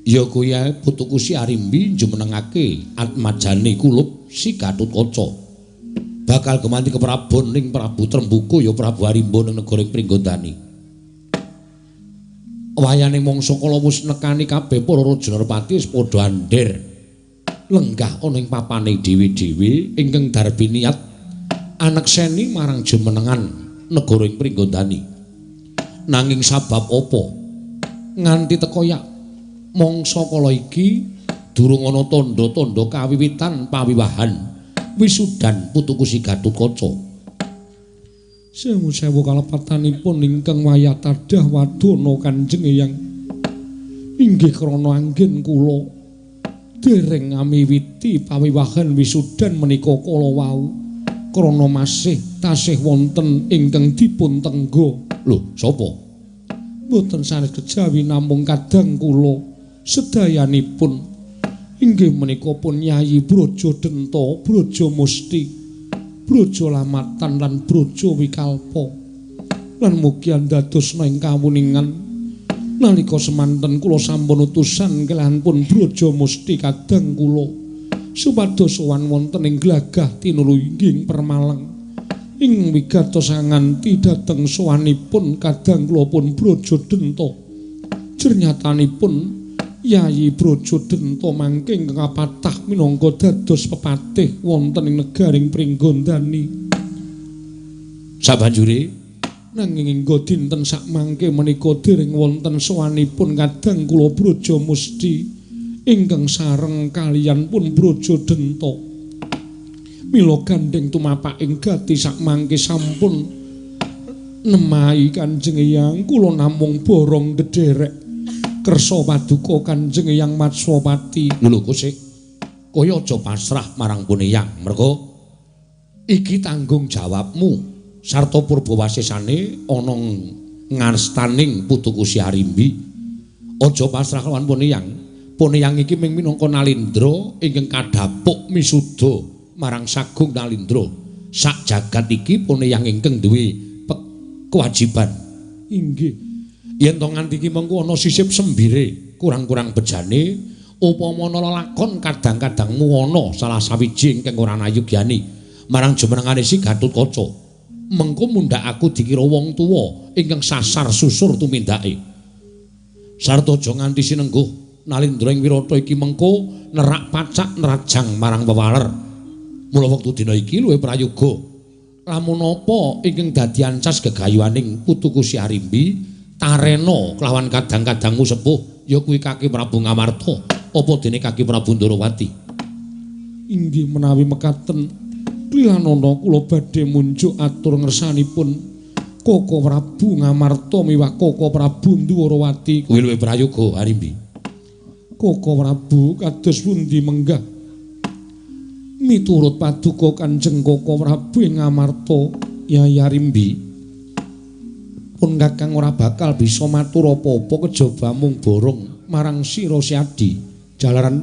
A: ya kuwi ae putuku si Arimbi jumenengake atmajane kulup si Gatotkaca bakal gemanti keprabon ning Prabu Trembuku ya Prabu Arimba ning negara ing Pringgondani. Wayane mangsa kala wis nekani kabeh para raja Nerpati wis padha andher lenggah ana ing papane dhewe-dhewe ingkang darbi niat anekseni marang jumenengan negara ing Pringgondani. Nanging sabab apa nganti teka yak mangsa kala iki durung ana tandha-tandha kawiwitan pawiwahan wisudan putuku si Gatotkaca. Sewu-sewu kalepatanipun ingkang wayah tadah wadana Kanjeng Eyang inggih krana anggen kula dereng amiwiti pawiwahan wisudan menika kala wau krana masih tasih wonten ingkang dipun tengga. Lho, sapa? Mboten sanes kejawi namung kadang kula sedayanipun inggih menika pun Yayi Braja Denta, Braja Musti, Braja Lamatan lan Braja Wikalpa. Lan mugi andadosna ing kawuningan nalika semanten kula sampun utusan kalihan pun Braja Musti kadang kula supados sowan wonten ing glagah tinulu inggih Permalang. Ing wigatos nganti dhateng sowanipun kadang kula pun Braja Denta. Jernyatanipun Yayi Braja Denta mangke ingkang kapatah minangka dados pepatih wonten ing negaring Pringgondani. Sabanjure nanging hingga dinten sakmangke menika dereng wonten sowanipun kadang kula Braja Musti ingkang sareng kaliyan pun Braja Denta. Mila gandheng tumapaking gati sakmangke sampun nemahi Kanjeng Eyang kula namung borong dedherek kersa paduka Kanjeng Eyang Matswapati. Lho kosek kowe aja pasrah marang pun Eyang, mergo iki tanggung jawabmu sarta purbawasesane ana ngastaning putuku Si Arimbi. Aja pasrah lawan pun Eyang. Pun Eyang iki ming minangka nalindra ingkang kadhapuk misuda marang Sagung Nalindra. Sak jagat iki pun Eyang ingkang duwe kewajiban. Inggih. Yen to nganti iki mengko ana sisip sembire kurang-kurang bejane, upama ana lelakon kadang-kadangmu ana salah sawiji ingkang ora nayugyani marang jumenengane Si Gatotkaca. Mengko mundhak aku dikira wong tuwa ingkang sasar susur tumindake. Sarta aja nganti sinengguh Nalindra ing wirata iki mengko nerak pacak nerajang marang wewaler. Mula wektu dina iki luwih prayoga lamun apa ingkang dadi ancas gegayuhaning putuku Si Arimbi tarena kelawan kadang-kadangmu sepuh ya kuwi Kaki Prabu Ngamarta apa dene Kaki Prabu Ndorowati. Inggih menawi mekaten klilanana kula badhe munjuk atur ngersanipun Koko Prabu Ngamarta miwah Koko Prabu Ndorowati. Kuwi luwih prayoga Arimbi. Koko Prabu kados pundi menggah miturut paduka Kanjeng Koko Prabu ing Ngamarta Yai Arimbi pun kakang ora bakal bisa matur apa-apa kejaba mung borong marang sira Siadi. Jalaran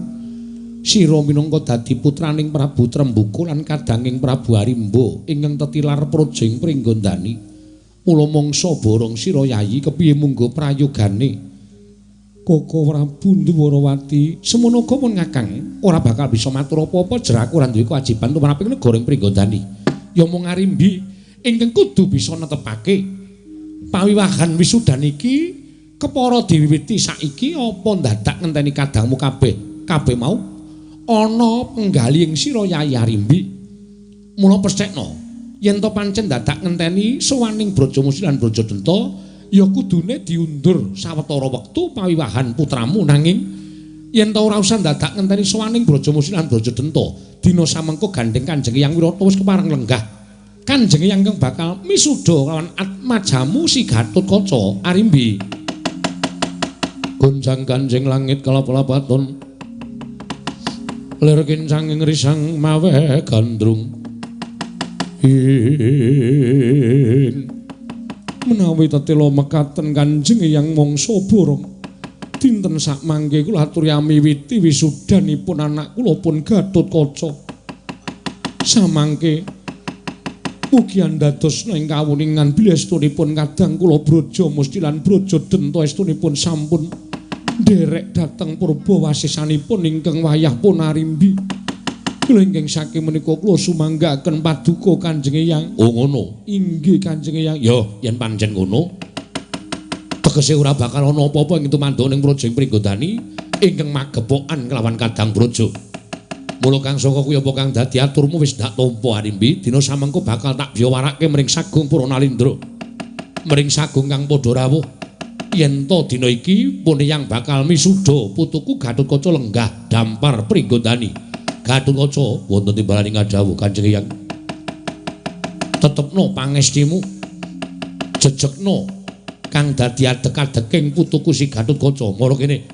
A: sira minangka dadi putraning Prabu Trembuka lan kadanging Prabu Arimba ingkang tetilar praja ing Pringgondani. Mula mangsa borong sira Yayi kepiye munggo prayogane Koko Prabu Ndorowati? Semono uga pun kakang ora bakal bisa matur apa-apa jer aku ora duwe kewajiban tumrap ing negara ing Pringgondani. Ya mung Arimbi ingkang kudu bisa netepake pawiwahan wisudan iki kepara diwiwiti saiki apa ndadak ngenteni kadangmu kabeh. Kabeh mau ana penggali ing sira Yayi Arimbi. Mula pesthekno yen to pancen dadak ngenteni sowaning Braja Musti lan Braja Denta ya kudune diundur sawetara wektu pawiwahan putramu, nanging yen ta ora usah dadak ngenteni sowaning Braja Musti lan Braja Denta, dina samengko gandheng Kanjeng Eyang Wirata wis kepareng lenggah. Kanjeng Eyang ingkang bakal misuda lawan atmajamu Si Gatotkaca Arimbi. Gonjang ganjing langit kelap-lapaton lir kincang ing risang mawe gandrung. Ing menawi tetela mekaten Kanjeng Eyang mangsa borong dinten sakmangke kula aturi amiwiti wisudanipun anak kula pun Gatotkaca. Samangke mugi andadosna ing kawuningan bilih estunipun kadang kula Braja Musti lan Braja Denta estunipun sampun nderek dhateng purbawasisanipun ingkang wayah pun Arimbi. Kula ingkang saking menika kula sumanggaaken paduka Kanjeng Eyang. Oh ngono. Inggih Kanjeng Eyang. Ya, yen pancen ngono tegese ora bakal ana apa-apa ing tumanduk ning praja ing Pringgondani ingkang magepokan kelawan kadang praja. Mula kang saka kuwi apa kang dadi aturmu wis ndak tampa Arimbi, dina samengko bakal tak biyawarake mring Sagung Pura Nalindra. Mring Sagung kang padha rawuh. Yen to dina iki pun Eyang bakal misuda putuku Gatotkaca lenggah dampar Pringgondani. Gatotkaca wonten timbalane ngadhawuh Kanjeng Eyang. Tetepno pangestimu, jejegno kang dadi adek-adeking putuku Si Gatotkaca. Mara kene,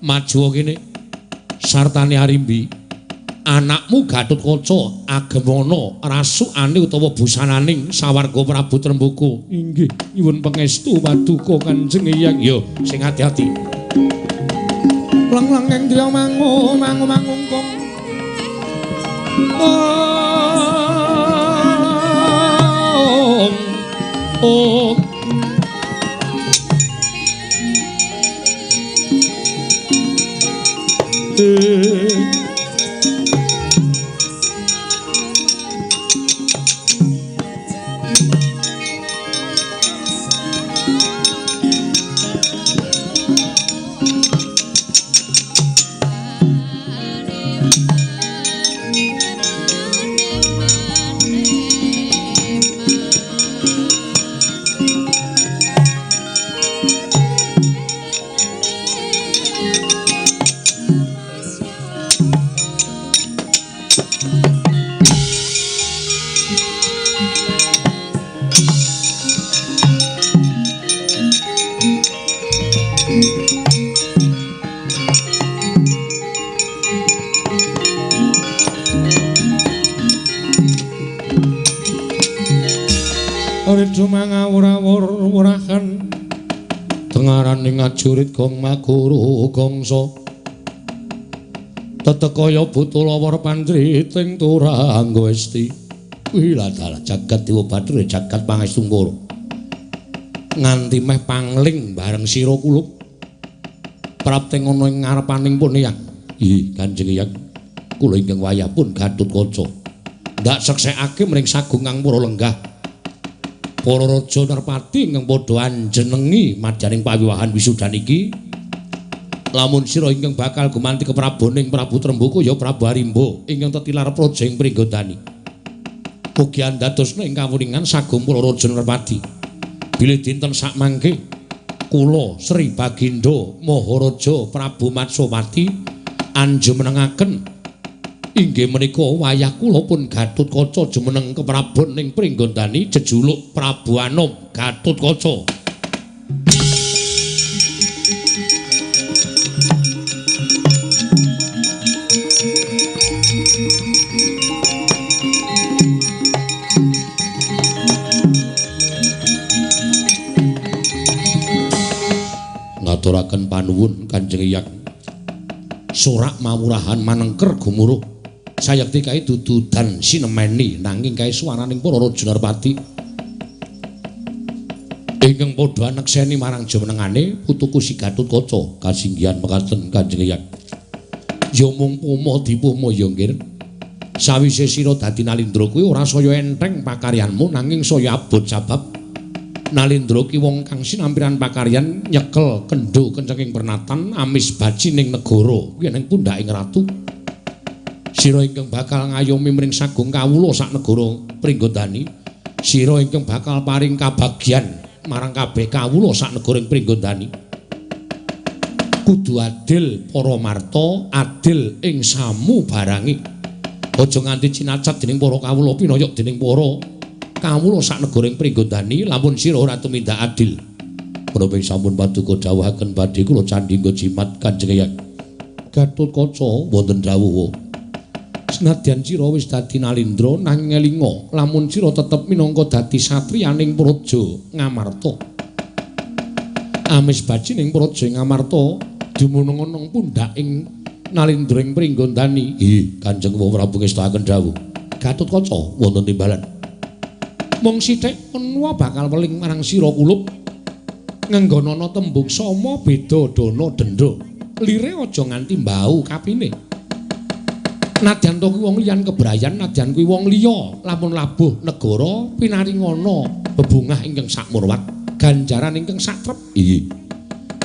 A: maju kene sartane Arimbi. Anakmu Gatotkaca agemana rasukane utawa busananing sawarga Prabu Trembaka. Inggih, nyuwun pangestu paduka Kanjeng Hyang. Ya, sing ati-ati. Lang-lang ing driya mangu mangu mangungkung. Om. Om. Mangawur-awur wurahan tengaraning ajurit gong maguru gongso tetekaya buta lawar pandriting turangga esti wiladala jagat dewa bathara jagat pangestungkara nganti meh pangling bareng sira kulup prapting ana ing ngarepaning pun Hyang. Ih Kanjeng Hyang, kula ingkang wayah pun Gatotkaca ndak seksekake mring sagung kang para lenggah para raja nerpati ingkang padha anjenengi madyaning pawiwahan wisudan iki. Lamun sira ingkang bakal gumanti kepraboning Prabu Trembaka ya Prabu Arimba ingkang tetilar praja ing Pringgondani. Mugi andadosna ing kawuningan sagung para raja nerpati. Bilih dinten sakmangke kula Sri Bagindo Maharaja Prabu Matswapati anjumenengaken inggih menika wayah kula pun Gatotkaca jumeneng keprabon ing Pringgondani jejuluk Prabu Anom Gatotkaca. Ngaturaken panuwun Kanjeng Hyang. Sorak mawurahan manengker gumuruh. Sayekti kae dudu dan sinemeni nanging kae swaraning para raja nerpati ingkang padha anekseni marang jumenengane putuku si Gatotkaca. Kasinggihan mekaten Kanjeng Hyang. Ya mung puma dipuma ya nggir. Sawise sira dadi Nalindra kuwi ora saya enteng pakaryanmu nanging saya abot sabab Nalindra ki wong kang sinampiran pakaryan nyekel kendho kencenging pernatan amis bajining negara kuwi ning pundhaking ratu. Sira ingkang bakal ngayomi mring sagung kawula sak negara Pringgondani, sira ingkang bakal paring kabagyan marang kabeh kawula sak negara ing Pringgondani. Kudu adil para marta, adil ing samu barangi. Aja nganti cinacat dening para kawula pinoyok dening para kawula sak negara ing Pringgondani lamun sira ora tumindak adil. Menapa sampun paduka dawuhaken badhe kula candhi nggo jimat Kanjeng Hyang. Gatotkaca wonten dawuh. Senadyan sira wis dadi Nalindra nanging elinga lamun sira tetep minangka dadi satriyaning praja Ngamarta. Amis bajining praja Ngamarta dumunung ana pundhaking Nalindra ing Pringgondani. Ih, Kanjeng Prabu ngestakaken dawuh. Gatotkaca wonten timbalan. Mung sithik menawa bakal weling marang sira kulup ngenggonana tembung sama beda dana denda. Lire aja nganti mbau kapine. Nadyan to kuwi wong liyan kebrayan, nadyan kuwi wong liya, lamun labuh negara pinaringana bebungah ingkang sakmurwat, ganjaran ingkang satrep. Iya.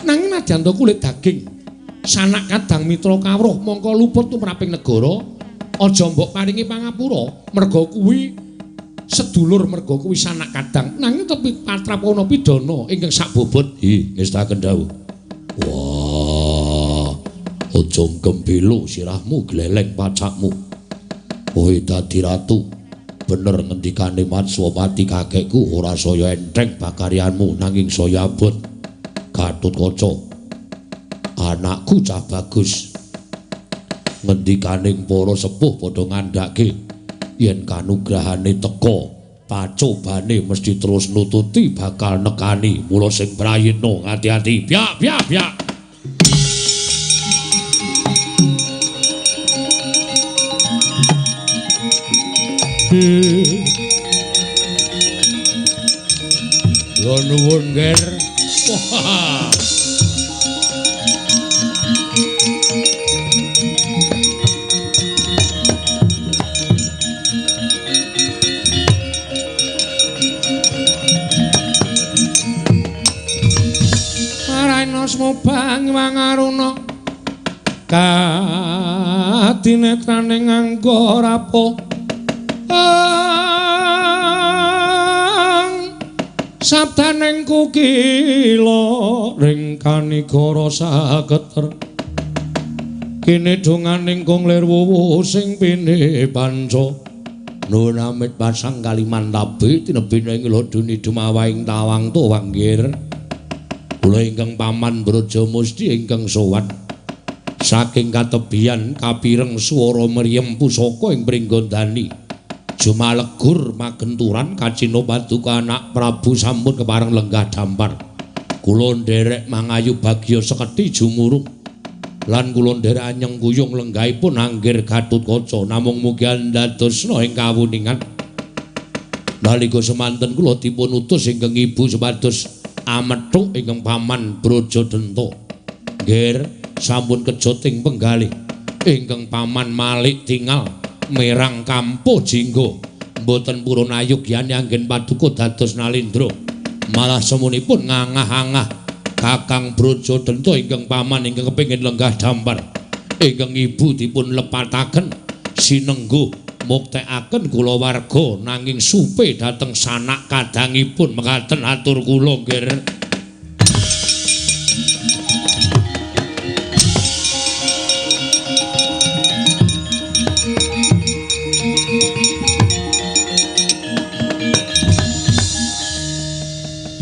A: Nanging nadyan to kulit daging, sanak kadang mitra kawruh mongko luput tumraping negara, aja mbok paringi pangapura, merga kuwi sedulur, merga kuwi sanak kadang. Nanging tepi patrapana pidana ingkang sakbobot. Iya, ngestakaken dawuh. Wah. Aja gembelo sirahmu gleleng pacakmu. Kowe dadi ratu. Bener ngendikane Matswapati kakekku ora saya enteng pakaryanmu nanging saya abot. Gatotkaca. Anakku cah bagus. Ngendikaning para sepuh padha ngandhake yen kanugrahane teka, pacobane mesti terus nututi bakal nekani. Mula sing prayitna ati-ati. Byak byak byak. Kula nuwun, Ger. Wah. Araina smobang wangaruna kadinetraning angga rapuh sabdaning kukila ring kanigara saketer kene donganing kung lir wuwu sing pine panca. Nuwun amit pasang kalimantabe tinebina ing loduni dumawaing tawang tuwang nggir. Kula ingkang paman Brajamusti ingkang sowan saking katebian kapireng swara mriyem pusaka ing Pringgondani. Jumalegur magenturan kacina paduka anak Prabu sampun kepareng lenggah dampar. Kula nderek mangayu bagya sekedhi jumurung lan kula nderek anyeng kuyung lenggahipun anggir Gatotkaca namung mugi andadosna ing kawuningan. Nalika semanten kula dipun utus ingkang ibu supados amethuk ingkang paman Brajadenta. Nggir, sampun kejoting penggalih ingkang paman Malik tingal merang kampuh jingga mboten purun ayogyane anggen paduka dados nalendra. Malah semunipun ngangah-angah Kakang Brajadenta ingkang paman ingkang kepengin lenggah dampar. Ingkang ibu dipun lepataken sinengguh muktekaken kulawarga nanging supe dhateng sanak kadangipun mekaten atur kula nggir.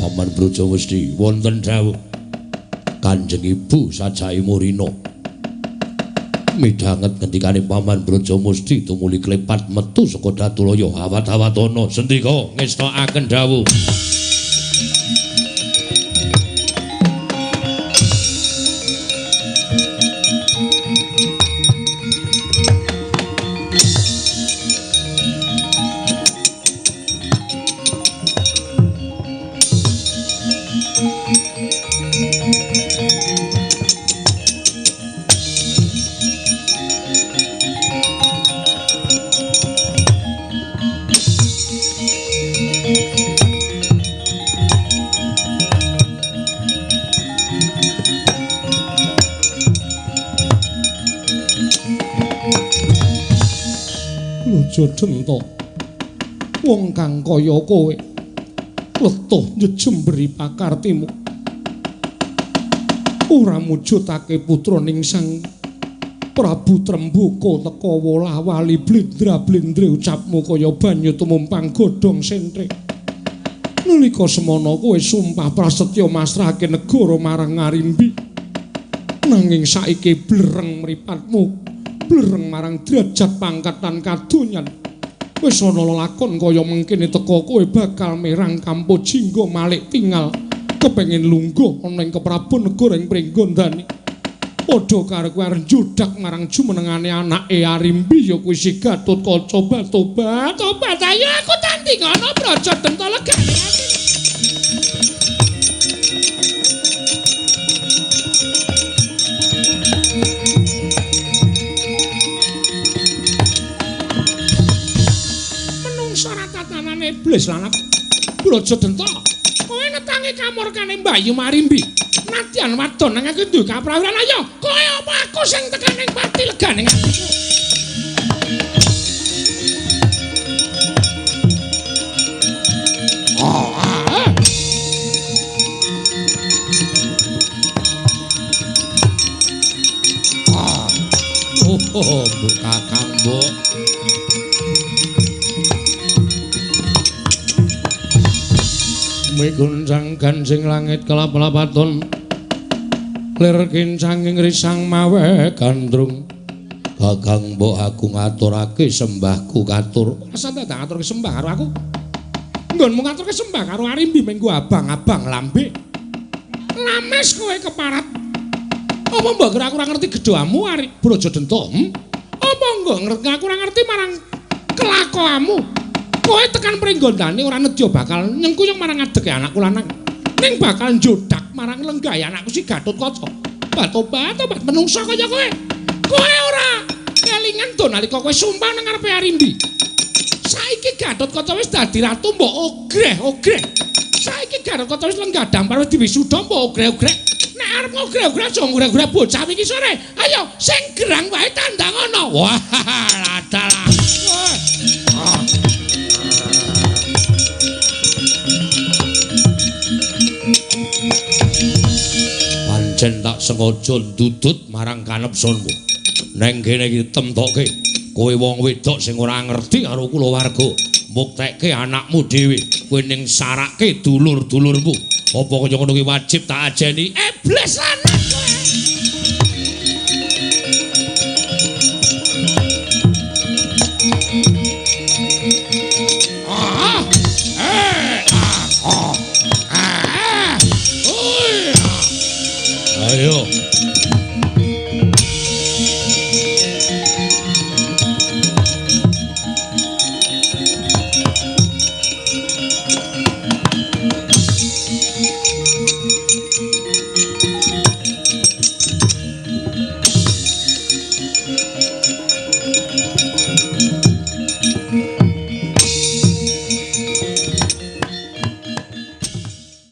A: Paman Brajamusti wonten dawuh Kanjeng Ibu sajake murina. Midhanget ngendikane Paman Brajamusti tumuli klepat metu saka Datulaya awat-awatana sendika ngestakaken dawuh. Brajadenta, wong kang kaya kowe letuh njejemberi pakartimu, ora mujudake putra ning Sang Prabu Trembuka teka wola-wali blindra-blindre ucapmu kaya banyu tumumpang godhong sentre. Nalika semana kowe sumpah prasetya masrahake negara marang Arimbi, nanging saiki blereng mripatmu blereng marang derajat pangkat lan kadonyan. Wis ana lelakon kaya mengkene teka kowe bakal merang kampuh jingga malik tingal kepengin lungguh ana ing keprabon negara ing Pringgondani. Padha karo kowe arep njudak marang jumenengane anake Arimbi ya kuwi si Gatotkaca. Tobat tobat ayo aku tanding ana Brajadenta legane ati. Iblis lan Brajadenta, kowe netangi kamurkane Mbayu Marimbi. Nadyan wadon nang aku duwe kaprawiran ayo, kowe apa aku sing tekaning pati legane atiku. Oh, mbok kakang mbok. Miguncang gansing langit kelap-lapaton, lir kincanging risang mawe gandrung. Kakang mbok aku ngaturake sembahku katur. Asa tak ngaturke sembah karo aku? Nggonmu ngaturke sembah karo Arimbi menggo abang-abang lambe. Lames kowe keparat. Apa mbok kira aku ora ngerti gedhamu Ari Brajadenta? Apa mbok aku ora ngerti marang kelakuanmu? Kowe tekan pringgondane ora nedya bakal nyengkuyung marang adeke anakku lanang. Ning bakal njodak marang lenggahe anakku si Gatotkaca. Batobat menungsa kaya kowe. Kowe ora kelingan to nalika kowe sumpah nang ngarepe Arimbi. Saiki Gatotkaca wis dadi ratu mbok ogreh-ogreh. Saiki Gatotkaca wis lenggah dampar wis diwisuda mbok ogreh-ogreh. Nek arep ogreh-ogreh aja ogreh-ogreh bocah iki sore. Ayo sing gerang wae tandang ana. Wah, adalah. Pancen tak sengaja ndudut marang kanepsunmu. Neng kene iki temtoke kowe wong wedok sing ora ngerti karo kulawarga, muktekke anakmu dhewe, kowe ning sarake dulur-dulurmu. Apa kaya ngono kuwi wajib tak ajeni? Iblis lanang kowe.